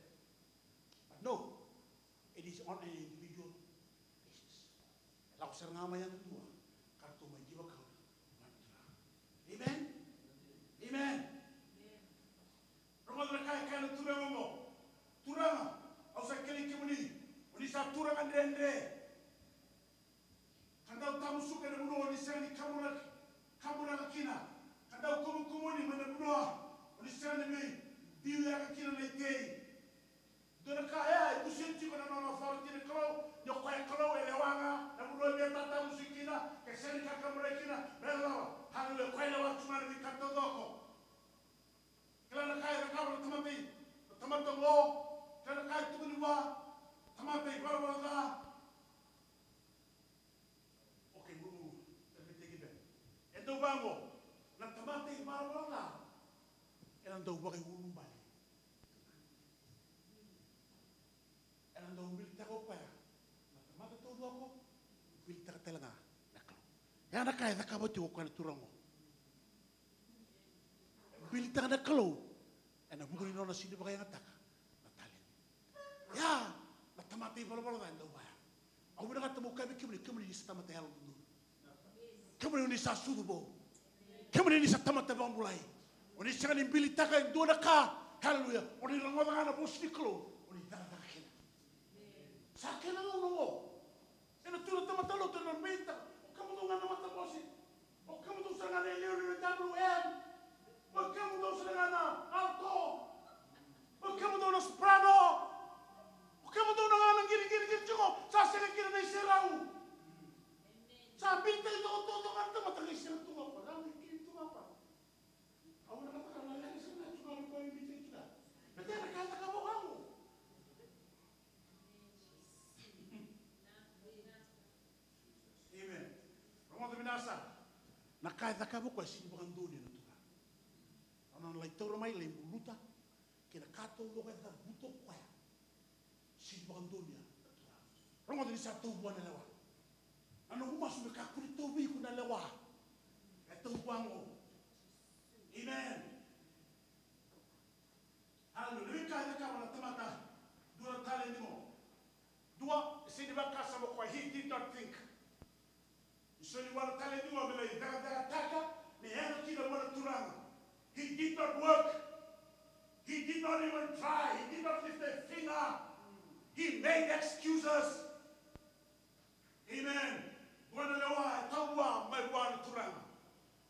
But no, it is on an individual basis. E lako sara ga mai yadudua, ka ratou mai kivakauna mai na Turaga. Amen? Amen. Rogoca na ka e kaya na Turaga oqo. Turaga, au sa kilai kemuni, o ni sa Turaga dredre. Ka dau tamusuka ena vanua o ni sega ni kaburaki, kaburaka kina. Ka dau kumukumuni mai na vanua o ni sega ni veibiuyaka kina na itei. Dua na ka ya e dusia tiko na nona authority na Kalou, ni o koya Kalou e lewa ga na vanua e via tatamusuki kina, ke sega ni kakaburaki kina, me lewa. Haleluya, o koya e lewa tu ga na veika taucoko. Kila na ka e cakava na tamata i, na tamata oqo, kila na ka e tukuni vua, tamata ivalavala ca. Okay, mumu, e viteki beka. E dau vaqo, na tamata ivalavala ca, ena dau vakaiulubale. Ena dau bilitaka o koya na tamata taucoko, bilitaka tale ga na Kalou. Ya na ka e cakava tiko o koya na Turaga oqo. E bilitaka na Kalou ena vuku ni nona sega ni vakayagataka na talenti. Ya na tamata ivalavala ca e dau vaya. Au vinakata meu kaya vei kemuni, kemuni ni sa tamata yalododonu. Kemuni ni sa sucu vou. Kemuni ni sa tamata vakabulai. O ni sega ni bilitaka e dua na ka. Haleluya. O ni rogoca ga na vosa ni Kalou, o ni cakacaka kina. Sa kena gauna oqo. Ena tu na tamata lotu ena beitaka. O kemudou ga na matabose. O kemudou sara ga na iliuliu na W M. O kemudou sara ga na alto. O kemudou na soprano. O kemudou na ga na qiriqiri qiri tiko. Sa sega kina na iserau. Sa beitaki toko toko ga na tamata qai sega tu ga o koya. Sa qai kiri tu ga o koya. Au na kata ka na lagi sega tu ga o koya i beitaki tu ga. Baleta na ka e cakava o koya qo. Amen. Rogoca vinaka sara. Na ka e cakava o koya sega ni vakadonuya na Turaga. Nona lai taura mai, lai buluta kei na ka taucoko e cavuta o koya. Sega ni vakadonuya na Turaga. Rogoca ni sa tau vua na lewa. Na noqu masu me kakua ni tau vei iko na lewa. E tau vua qo. Amen. Haleluya. Na veika e cakava na tamata dua na talenti qo. Dua, e sega ni vakasama o koya, he did not think. Ni soli vua na talenti qo me lai cakacakataka, me yaga kina vua na Turaga. He did not work. He did not even try. He did not lift a finger. He made excuses. Amen. Qo na lewa e tau vua mai vua na Turaga.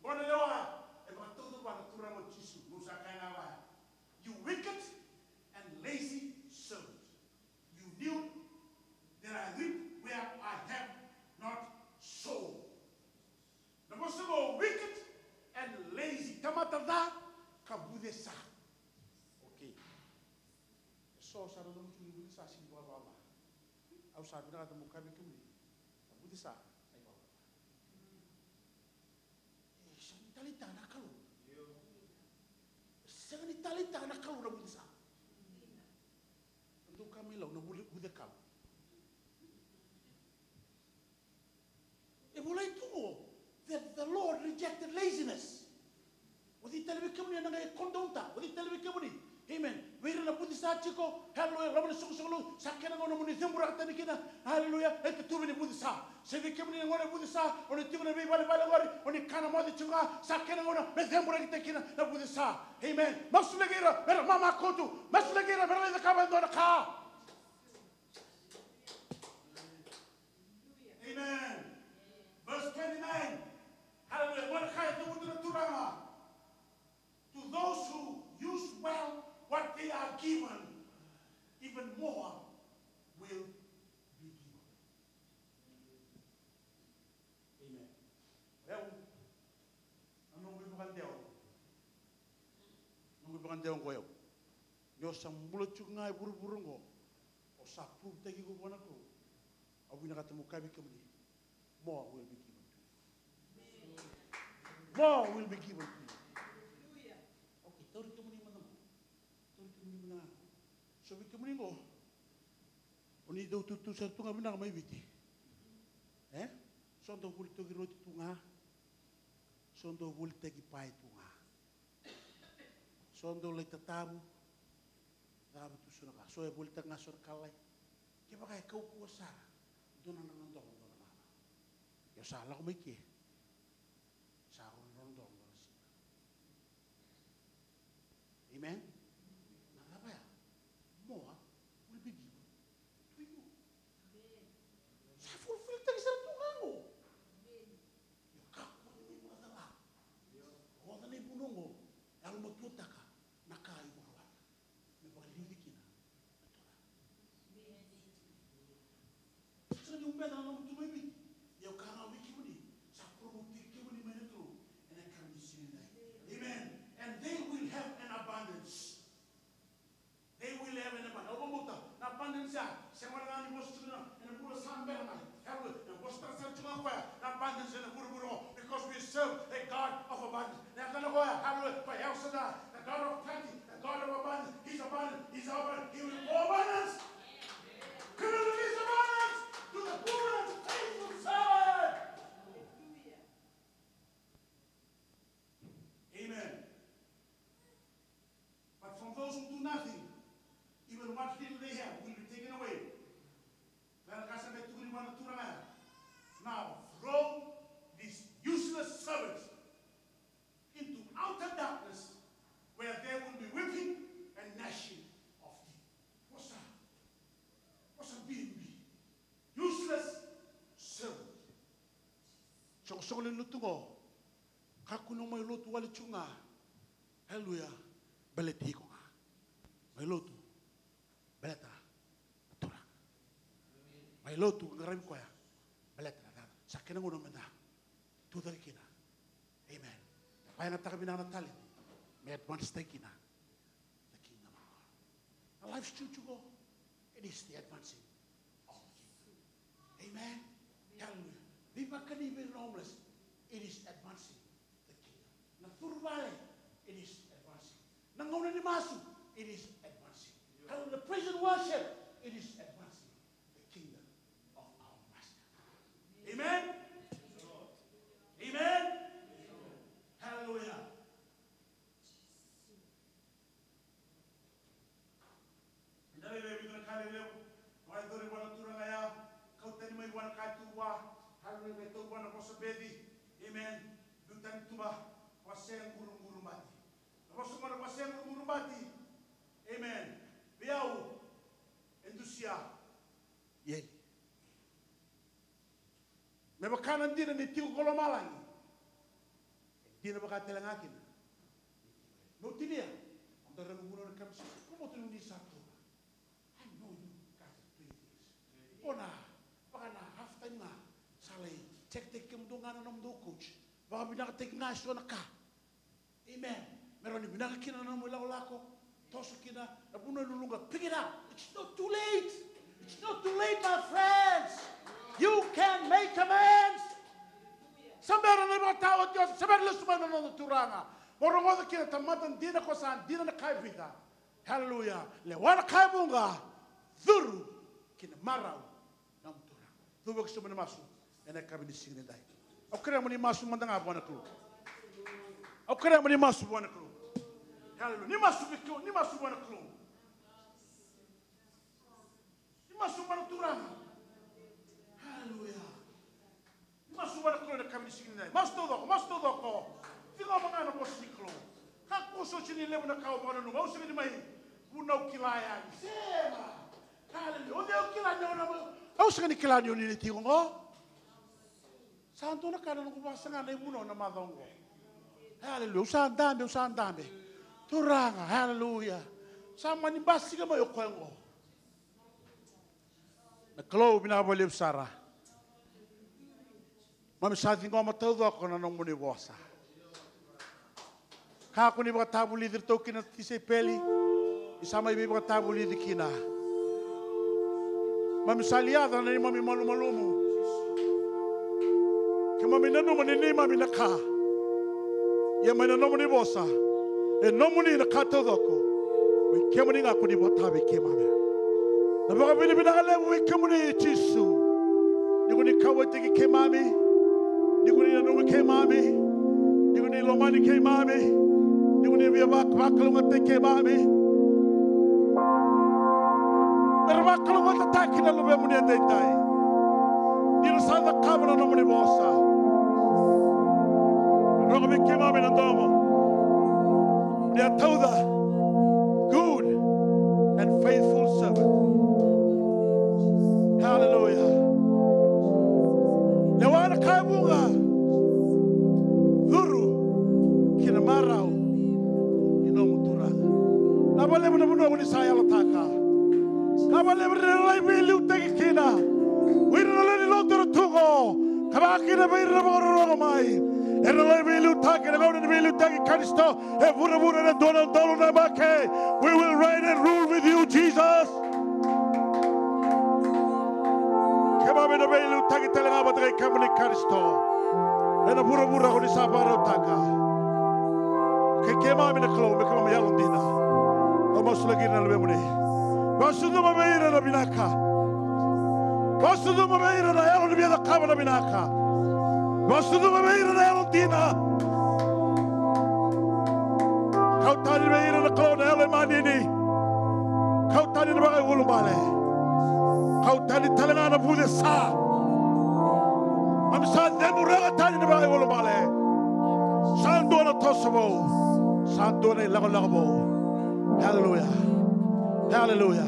Qo na lewa e vakatauca vua na Turaga o Jisu. Mo sa kaya ga vaya, "You wicked and lazy servant. You knew that I reap where I have not sown." Na vosa qo, wicked and lazy. Tamata ca ka vucesa. Okay. Eso sa na nomu tu ni vucesa sega ni vakavavala. Au sa vinakata meu kaya vei kemuni, na vucesa sa ivalavala ca. E sega ni taleitaka na Kalou. E sega ni taleitaka na Kalou na vucesa. Dou kaya mai Lau na vule, vuce Kalou. E volai tu qo that the Lord rejected laziness. O cei tale vei kemuni ena qai condone-taka? O cei tale vei kemuni? Amen. Vei ira na vucesa tiko. Haleluya. Loma ni soqosoqo lotu, sa kena gauna mo ni ceburaka tani kina. Haleluya. E tatuvi ni vucesa. Se vei kemuni na gauna e vucesa, o ni tiko na veivalevale qori, o ni kana moce tiko ga, sa kena gauna me ceburaki tani kina na vucesa. Amen. Masulaki ira mera mamakotu. Masulaki ira mera lai cakava e dua na ka. Amen. Verse twenty-nine. Hallelujah. Qo na ka e cavuta na Turaga. To those who use well what they are given, even more will be given. Amen. Rau, na nomu ivakadewa, Deo qo yau. Ni o sa bula tiko ga e vuravura qo, o sa prove-taki iko vua na Kalou. Au vinakata meu kaya vei kemuni, more will be given to you. More will be given to you. Okay, tauri kemuni mada ga. Tauri kemuni mada ga. So vei kemuni qo, o ni dau tutu sara tu ga vinaka mai Viti. E? So dau volitaki roti tu ga. So dau volitaki pae tu ga. So dau lai tatavu, cava tu so na ka. So e volitaka ga so na ka lalai. Kevaka e kaukauwa sara, dua na nona dola, dua na nona. Io sa lako mai ke. Sa rua na nona dola, dua na siga. Amen. Na cava ya? More will be given to you. Sa fulfilltaki sara tu ga qo. Io kakua ni mai vakacala. Rogoca na ivunau qo. Yalomatuataka na ka i vakawata me vakaliuci kina na Turaga. Sega ni ubeca na nomu tu mai Viti. Ia au kaya ga vei kemuni, sa promote-taki kemuni mai na Kalou ena yakavi ni siga edai. Amen. And they will have an abundance. They will have an abundance. Au vakabauta na abundance ya, sega wale ga ni vosa tiko na, ena bula sa bera mai. Hallelujah. Na vosa tara sara tiko ga o koya na abundance ena vuravura oqo, because we serve a God of abundance. Na yaca o koya, hallelujah, ko El Shaddai, the God of plenty, the God of abundance. He's abundant, He's abundant. He will pour abundance. He will release abundance to the poor and faithful servant. Amen. But from those who do nothing, even what little they have will be taken away. Vei na ka sa qai tukuni vua na Turaga ya. Now throw these useless servants into outer darkness, where there will be weeping and gnashing of teeth. Vosa, vosa bibi. Useless servants. Soqosoqo ni lotu qo. Kakua ni o mai lotu wale tu ga. Hallelujah. Baleti iko ga. Mai lotu. Baleta na Turaga. Mai lotu qaravi koya. Baleta na cava? Sa kena gauna meda tucake kina. Amen. Vakayagataka vinaka na talent. Me advance-taki kina the kingdom of God. Na life studio qo, it is the advancing of the kingdom. Amen. Hallelujah. Veivakani vei ira na homeless, it is advancing the kingdom. Na curu vale, it is advancing. Na gauna ni masu, it is advancing. Hallelujah. The praise and worship, it is advancing the kingdom of our Master. Amen. Amen. Hallelujah. Eda lai vei vica na ka lelevu. Vakayacori vua na turaga ya. Kau tani mai vua na ka e tu vua. Haleluya, qai tau vua na vosa beci. Amen. Biu tani tuba. Vase quruguru bati. Na vosa qo na vase quruguru bati. Amen. Vei au e dusia. Ia. Me vaka na dina ni tiko ko lomalagi, e dina vaka tale ga kina. Meu tinia, o dau raica vunau na kamisi, ko moto ni sa toba. I know you guys are doing this. Ko na, vaka na half time ga, sa lai check-taki kemudou ga na nomudou coach. Vakavinakataki ga e so na ka. Amen. Me rawa ni vinaka kina na nomu ilakolako. Toso kina na vanua e luluqa. Pick it up. It's not too late. It's not too late, my friends. You can make amends. Sa bera na ivakataotioti, sa bera lesu mai na noda Turaga. Mo rogoca kina tamata dina ko sa dina na ka e vica. Hallelujah. Lewa na ka e vuqa. Curu ki na marau. Nomu Turaga. Cuva ki sobu ni masu ena yakavi ni siga nidai. Au kerea mo ni masu mada ga vua na Kalou. Au kerea mo ni masu vua na Kalou. Haleluya. Ni masu vei Kalou, ni masu vua na Kalou. Ni masu vua na Turaga. Haleluya. Ni masu vua na Kalou ena yakavi ni siga nidai. Masu taucoko, masu taucoko. Ciqoma ga na vosa ni Kalou. Kakua soti ni levu na ka au vakananuma. Au sega ni mai vunau kila yani. Sega. Haleluya. O cei o kila ni o na mai. Au sega ni kila ni o ni tiko qo. Sa dua na ka na noqu vakasaga na ivunau na macawa oqo. Haleluya. Au sa dabe, au sa dabe. Turaga, haleluya. Sa mani basika mai o koya oqo. Na Kalou vinaka vakalevu sara. Mami sa ciqoma taucoko na nomuni vosa. Ka ko ni vakatavulici iratou kina na tisaipeli, ni sa mai veivakatavulici kina. Mami sa liaca na neimami malumalumu. Keimami nanuma ni neimami na ka. Ia mai na nomuni vosa, e nomuni na ka taucoko. Vei kemuni ga ko ni vakatavei keimami. Na vakavinavinaka levu vei kemuni Jisu. Ni ko ni kauwaitaki keimami. Ni ko ni nanumi keimami. Ni ko ni lomani keimami. Ni ko ni via vak-, vakalougatataki keimami. Era vakalougatataki na luvemuni edaidai. Ni ra sa cakava na nomuni vosa. Rogo vei keimami na domo. Ni a tauca. Good and faithful servant. Hallelujah. Lewa na ka e vuqa. Curu ki na marau ni nomu Turaga. Vinaka vakalevu na vanua ko ni sa yalotaka. Vinaka vakalevu ni ra lai veiliutaki kina. O ira na lewe ni lotu era tu qo, ka vaka kina vei ira na vakarorogo mai. Era lai veiliutaki, na gauna ni veiliutaki Karisito. E vuravura ena dua na udolu na yabaki. We will reign and rule with you, Jesus. Keimami na veiliutaki tale ga vata kei kemuni Karisito. Ena vuravura ko ni sa vakarautaka. Kei keimami na Kalou, me keimami yalodina. Au masulaki ira na luvemuni. Vakasucuma vei ira na vinaka. Vakasucuma vei ira na yalo ni via cakava na vinaka. Vakasucuma vei ira na yalo dina. Kau tani vei ira na Kalou na yalo e manini. Kau tani na vakaiulubale. Kau tani tale ga na vucesa. Mami sa cemuraka tani na vakaiulubale. Sa dua na toso vou. Sa dua na ilakolako vou. Hallelujah. Hallelujah.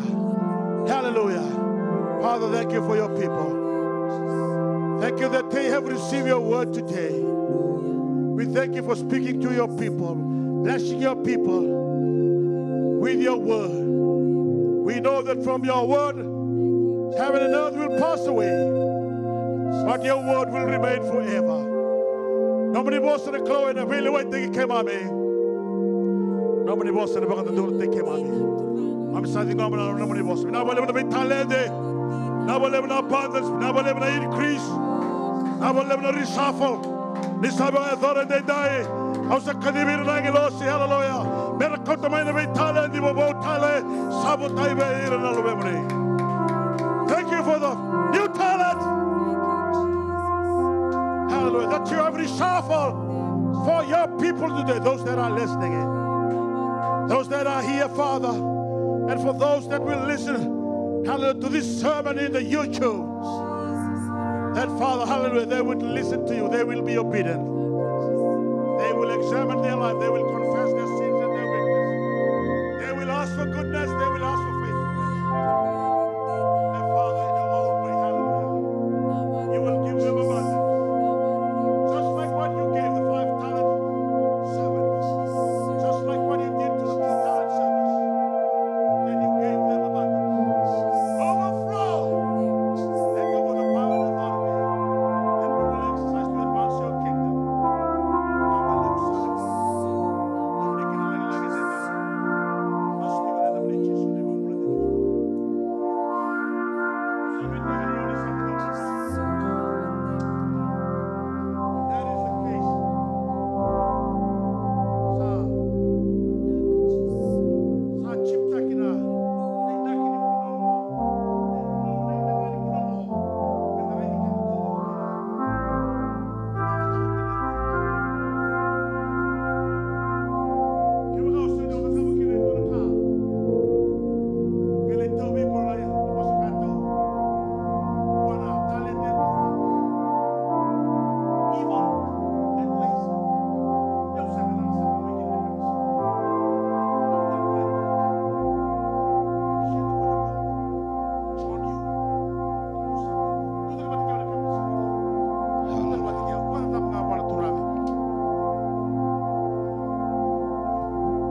Hallelujah. Father, thank you for your people. Thank you that they have received your word today. We thank you for speaking to your people, blessing your people with your word. We know that from your word, heaven and earth will pass away, but your word will remain forever. Nomuni vosa na Kalou ena veilewaitaki keimami. Nomuni vosa ena vakadodonutaki keimami. Mami sa ciqoma na nomuni vosa. Vinaka vakalevu na veitaledi. Vinaka vakalevu na abundance. Vinaka vakalevu na increase. Vinaka vakalevu na reshuffle. Ni sa vakayacora edaidai. Au sa kacivi ira na agilosi, hallelujah. Me ra kauta mai na veitaledi vovou tale. Sa votai vei ira na luvemuni. Thank you for the new talent. Hallelujah. That you have reshuffled for your people today, those that are listening in, those that are here, Father, and for those that will listen, hallelujah, to this sermon in the YouTube. That, Father, hallelujah, they will listen to you, they will be obedient. They will examine their life, they will confess their sins and their weakness. They will ask for goodness, they will ask for faithfulness. And Father, in your own way, hallelujah, you will give them abundance. Just like what you gave the five talent servants. Just like what you did to the two talent servants. Then you gave them abundance. Overflow. Thank you for the power and authority that we will exercise to advance your kingdom.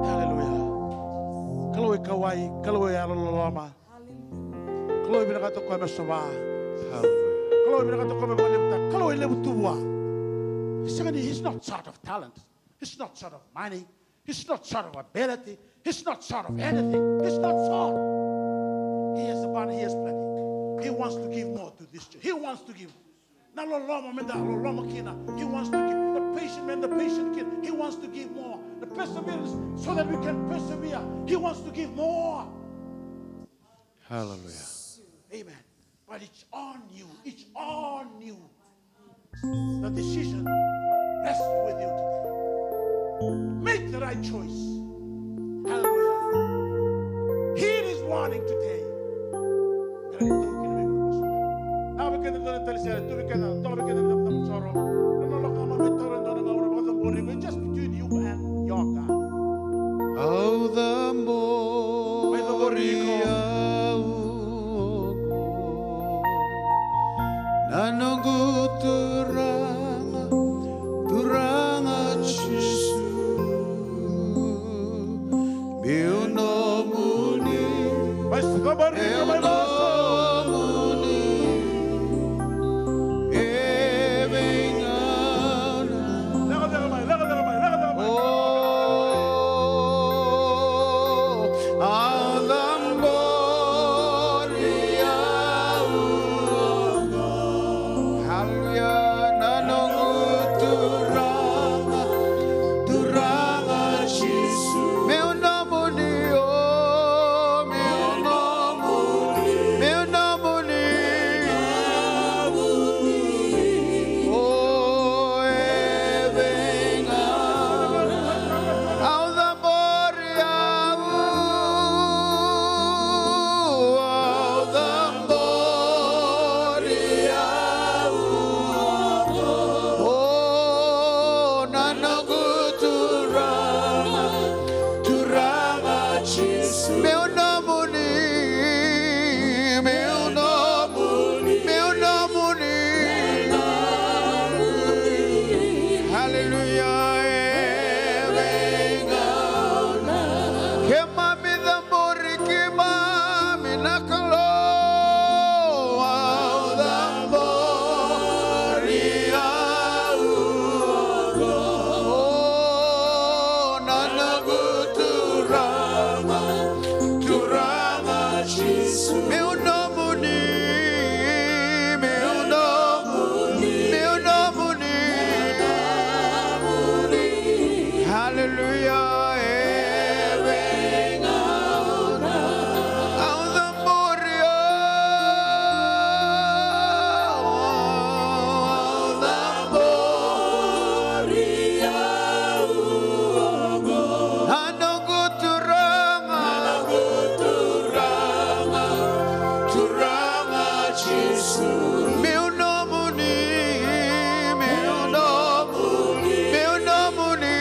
Hallelujah. Kalou e kauwai, Kalou e yalololoma. Kalou e vinakata o koya me sova. Kalou e vinakata o koya me vakalevutaka. Kalou e levu tu vua. E sega ni, he's not short of talent. He's not short of money. He's not short of ability. He's not short of anything. He's not short. He has abundant. He has plenty. He wants to give more to this church. He wants to give. Na loloma me da loloma kina. He wants to give. The patient me da patient kina. He wants to give more. The perseverance so that we can persevere. He wants to give more. Hallelujah. Amen. But it's on you. It's on you. The decision rests with you today. Make the right choice. Hallelujah. He is warning today. Just between you and your God. Au cabori au oqo, na noqu Turaga, Turaga Jisu, meu nomuni, meu nomuni. E vei gauna. Leqa, leqa mai, leqa, leqa mai, leqa, leqa mai. O, au cabori au oqo. Haleluya, na noqu Turaga, Turaga Jisu. Meu nomuni, o, meu nomuni, meu nomuni. O, e vei gauna. Au cabori au, au cabori au. O, na noqu Turaga, Turaga Jisu. Meu nomuni, meu nomuni, meu nomuni. Haleluya, e vei gauna. Keimami cabori keimami na Kalou, au cabori au oqo. O, na noqu Turaga, Turaga Jisu. Meu nomuni, meu nomuni, meu nomuni. Haleluya, e vei gauna. Au cabori au, au cabori au oqo. Na noqu Turaga, na noqu Turaga, Turaga Jisu. Meu nomuni, meu nomuni, meu nomuni.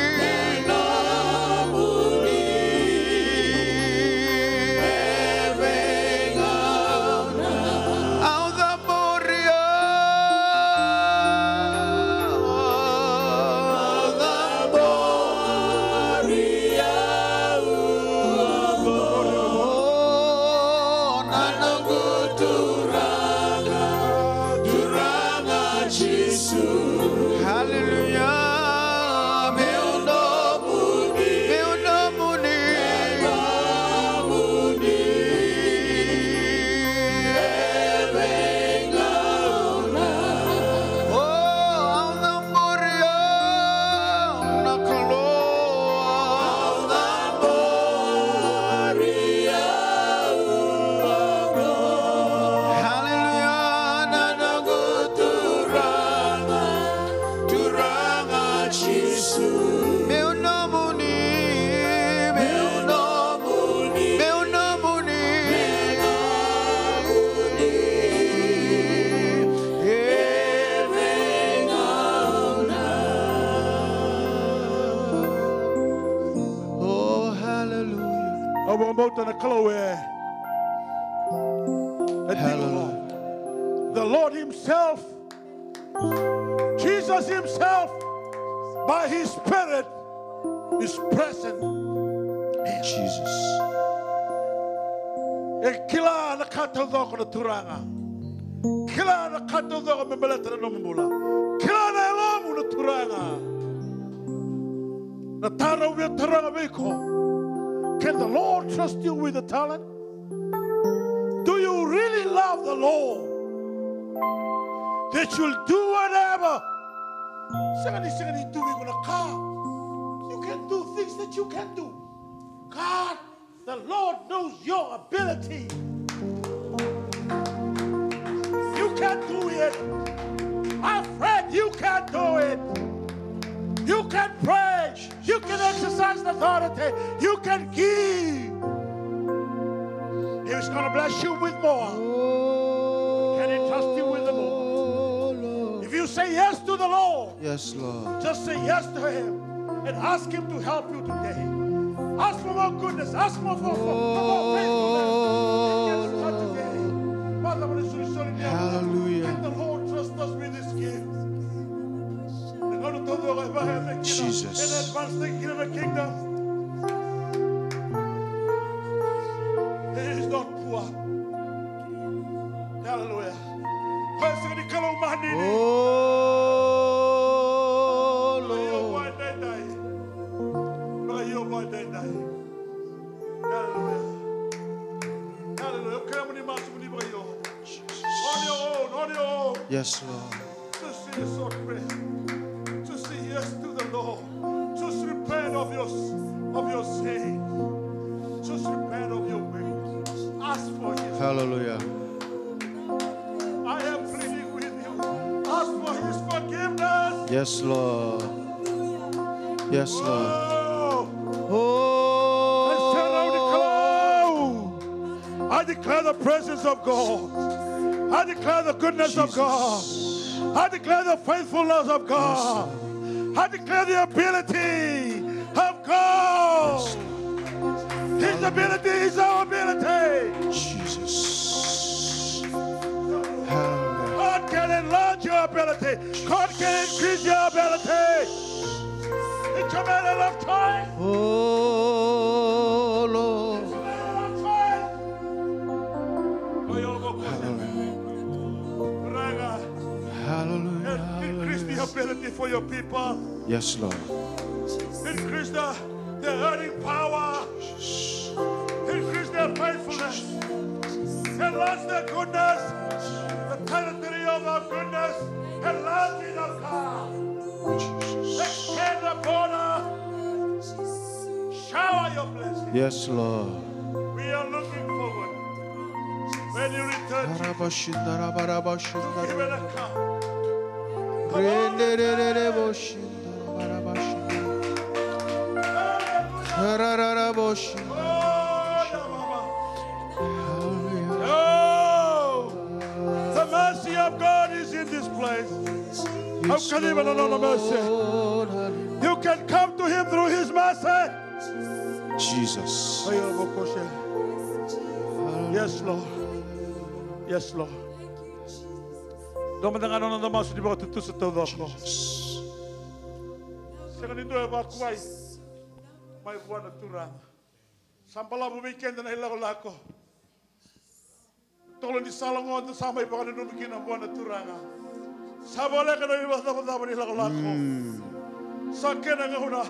E vei gauna. Au cabori au, au cabori au oqo. Na noqu Turaga, Turaga Jisu. Haleluya. Meu nomuni, meu nomuni, meu nomuni. E vei gauna. O, au cabori au na Kalou, au cabori au oqo. Haleluya, na noqu Turaga, Turaga Jisu. Meu nomuni, meu nomuni, meu nomuni. E vei gauna. Oh, hallelujah. Au vakabauta na Kalou e, e tiko. Hallelujah. The Lord himself, Jesus himself, by his Spirit, is present. Jesus. E kila na ka taucoko na Turaga. Kila na ka taucoko me baleta na nomu bula. Kila na yalomu na Turaga. Na taro au via taroga vei iko. Can the Lord trust you with the talent? Do you really love the Lord that you'll do whatever? Sega ni, sega ni tu vei iko na ka. You can do things that you can do. God, the Lord knows your ability. You can do it. My friend, you can do it. You can pray. You can exercise the authority. You can give. He's gonna bless you with more. Can you trust him with the more? If you say yes to the Lord, Yes, Lord. Just say yes to him and ask him to help you today. Ask for more goodness. Ask more for, for, for more faithfulness. And yes, Lord, today. Father, we solicit you. Hallelujah. Can the Lord trust us with this gift? Jesus. He is not poor. Hallelujah. Koya sega ni Kalou manini. Oh, Lord. Vakaio vakaedaidai. Vakaio vakaedaidai. Hallelujah. Hallelujah. Okay, moni masu, moni vakaio. On your own, on your own. Yes, Lord. Just say yes, Lord, prayer. Just say yes to the Lord. Just repent of your, of your sin. Just repent of your ways. Ask for his Hallelujah. I am pleading with you. Ask for his forgiveness. Yes, Lord. Yes, Lord. Oh. Oh. I said, I declare, I declare the presence of God. I declare the goodness of God. Jesus. I declare the faithfulness of God. Yes, Lord. I declare the ability of God. Yes, Lord. His ability is our ability. Jesus. Hallelujah. God can enlarge your ability. God can increase your ability. It's a matter of time. Oh, Lord. It's a matter of time. Hallelujah. Hallelujah. Increase the ability for your people. Yes, Lord. Increase the, the earning power. Increase their faithfulness. Enlarge their goodness. The territory of our goodness. Enlarge it, O God. Extend the border. Shower your blessings. Yes, Lord. We are looking forward when you return, Jesus, to give an account. Come on. Hallelujah. Oh, the mercy of God is in this place. Yes, Lord. You can come to him through his mercy. Jesus. Yes, Lord. Yes, Lord. Dua mada ga na noda masu ni vakatutusa taucoko. Jesus. Sega ni dua e vakuwai mai vua na Turaga. Sa balavu vei keda na ilakolako. Tolo ni sala qo da sa mai vakananumi kina vua na Turaga. Sa voleka na veivakacavacava ni lakolako. Mm. Sa kena gauna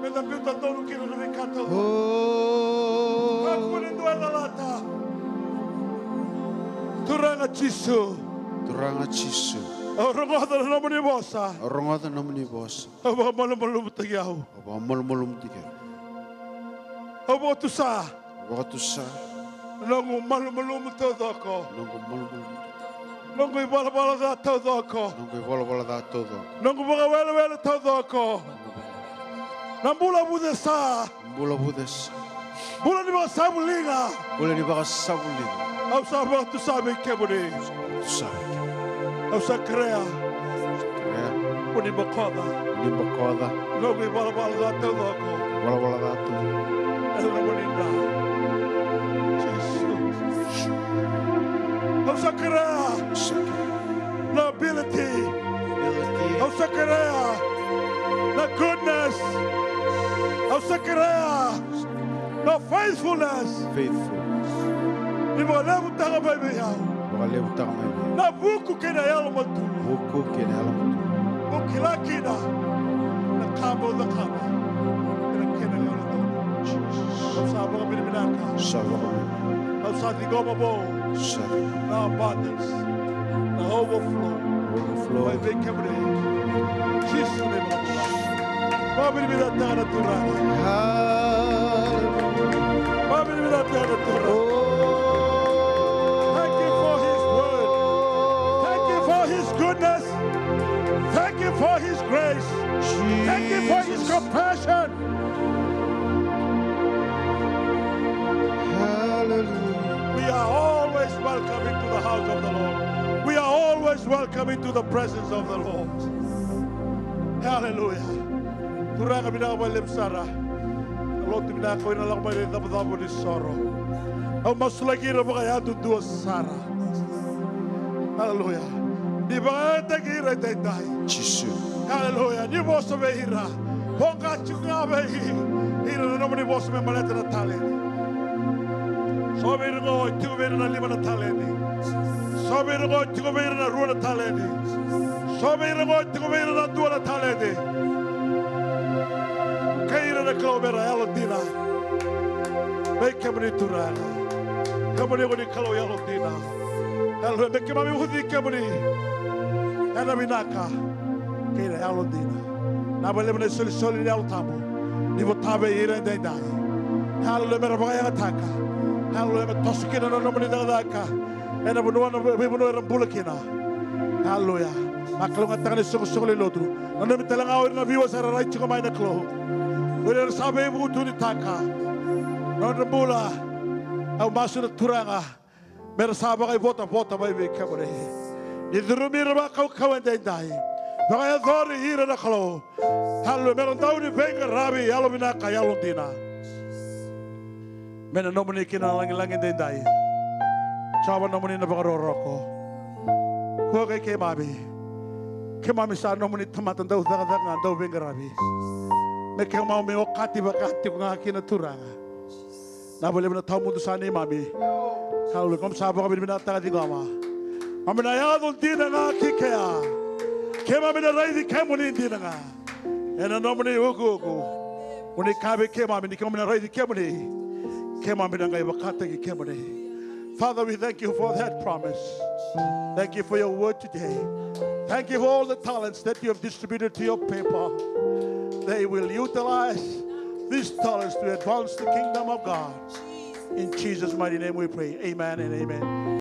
me da biuta donu kina na veika taucoko. Oh. Kakua ni dua e calata. Turaga Jisu. Turaga Jisu. Au rogoca na nomuni vosa. Au rogoca na nomuni vosa. Au vakamalumalumutaki au. Au vakamalumalumutaki au. Au vakatusa. Au vakatusa. Noqu malumalumu taucoko. Noqu malumalumu taucoko. Noqu ivalavala ca taucoko. Noqu ivalavala ca taucoko. Noqu vakawelewele taucoko. Noqu vakawelewele. Na bula vucesa. Bula vucesa. Bula ni vakasavuliga. Bula ni vakasavuliga. Au sa vakatusa vei kemuni. Au sa vakatusa vei kemuni. Au sa kerea. Au sa kerea. Mo ni bokoca. Mo ni bokoca. Noqu ivalavala ca taucoko. Valavala ca taucoko. Ena nomuni dra. Jisu. Au sa kerea. Au sa kerea. Na ability. Ability. Au sa kerea na goodness. Au sa kerea na faithfulness. Faithfulness. Ni vakalevutaka mai vei au. Vakalevutaka mai vei au. Na vuku kei na yalomatua. Vuku kei na yalomatua. Au kila kina. Na ka mo cakava ena kena gauna donu. Au sa vakavinavinaka. Sa vakavinavinaka. Au sa ciqoma vou. Sa. Na abundance, na overflow. Overflow. Mai vei kemuni. Jisu na iVakabula. Vakavinavinakataka na Turaga. Hallelujah. Vakavinavinakataka na Turaga. Oh. Thank you for his word. Thank you for his goodness. Thank you for his grace. Thank you for his compassion. Hallelujah. We are always welcome into the house of the Lord. We are always welcome into the presence of the Lord. Hallelujah. Turaga, vinaka vakalevu sara. Lotu vinaka, o ira na lako mai na icavacava ni soro. Au masulaki ira vakayadudua sara. Hallelujah. Ni vakayagataki ira edaidai. Jisu. Hallelujah. Ni vosa vei ira. Voqa tiko ga vei ira na nomuni vosa me baleta na taledi. So vei ira qo e tiko vei ira na lima na taledi. So vei ira qo e tiko vei ira na rua na taledi. So vei ira qo e tiko vei ira na dua na taledi. Kei ira na Kalou me ra yalodina vei kemuni Turaga. Kemuni ko ni Kalou yalodina. Hallelujah. Me keimami ucuti kemuni ena vinaka kei na yalodina. Na vakalevu na isolisoli ni Yalo Tabu ni vota vei ira edaidai. Hallelujah. Me ra vakayagataka. Hallelujah. Me toso kina na nomuni cakacaka ena vanua, na veivanua era bula kina. Hallelujah. Vakalougatataka na isoqosoqo lewe ni lotu. Na nomuni tale ga o ira na viewers era rai tiko mai, na Kalou, o ira era sa veivutunitaka na nodra bula. Au masu, na Turaga, me ra sa vakaivotavota mai vei kemuni. Ni curumi ira vakaukauwa edaidai. Vakayacori ira, na Kalou. Hallelujah. Me ra dau ni veiqaravi yalovinaka, yalodina. Me na nomuni kina na lagilagi edaidai. Jiova, nomuni na vakarokoroko. Kua kei keimami. Keimami sa nomuni tamata dau cakacaka ga, dau veiqaravi. Me keimami okati vaka tiko ga kina, Turaga. Na vakalevu na tawamudu sa neimami. Hallelujah. Keimami sa vakavinavinakataka, ciqoma. Keimami na yaco dina ga ki kea. Keimami na raici kemuni dina ga. Ena nomuni ukuuku, mo ni kaya vei keimami ni keimami na raici kemuni, keimami na qai vakataki kemuni. Father, we thank you for that promise. Thank you for your word today. Thank you for all the talents that you have distributed to your people. They will utilize these talents to advance the kingdom of God. In Jesus' mighty name we pray. Amen and amen.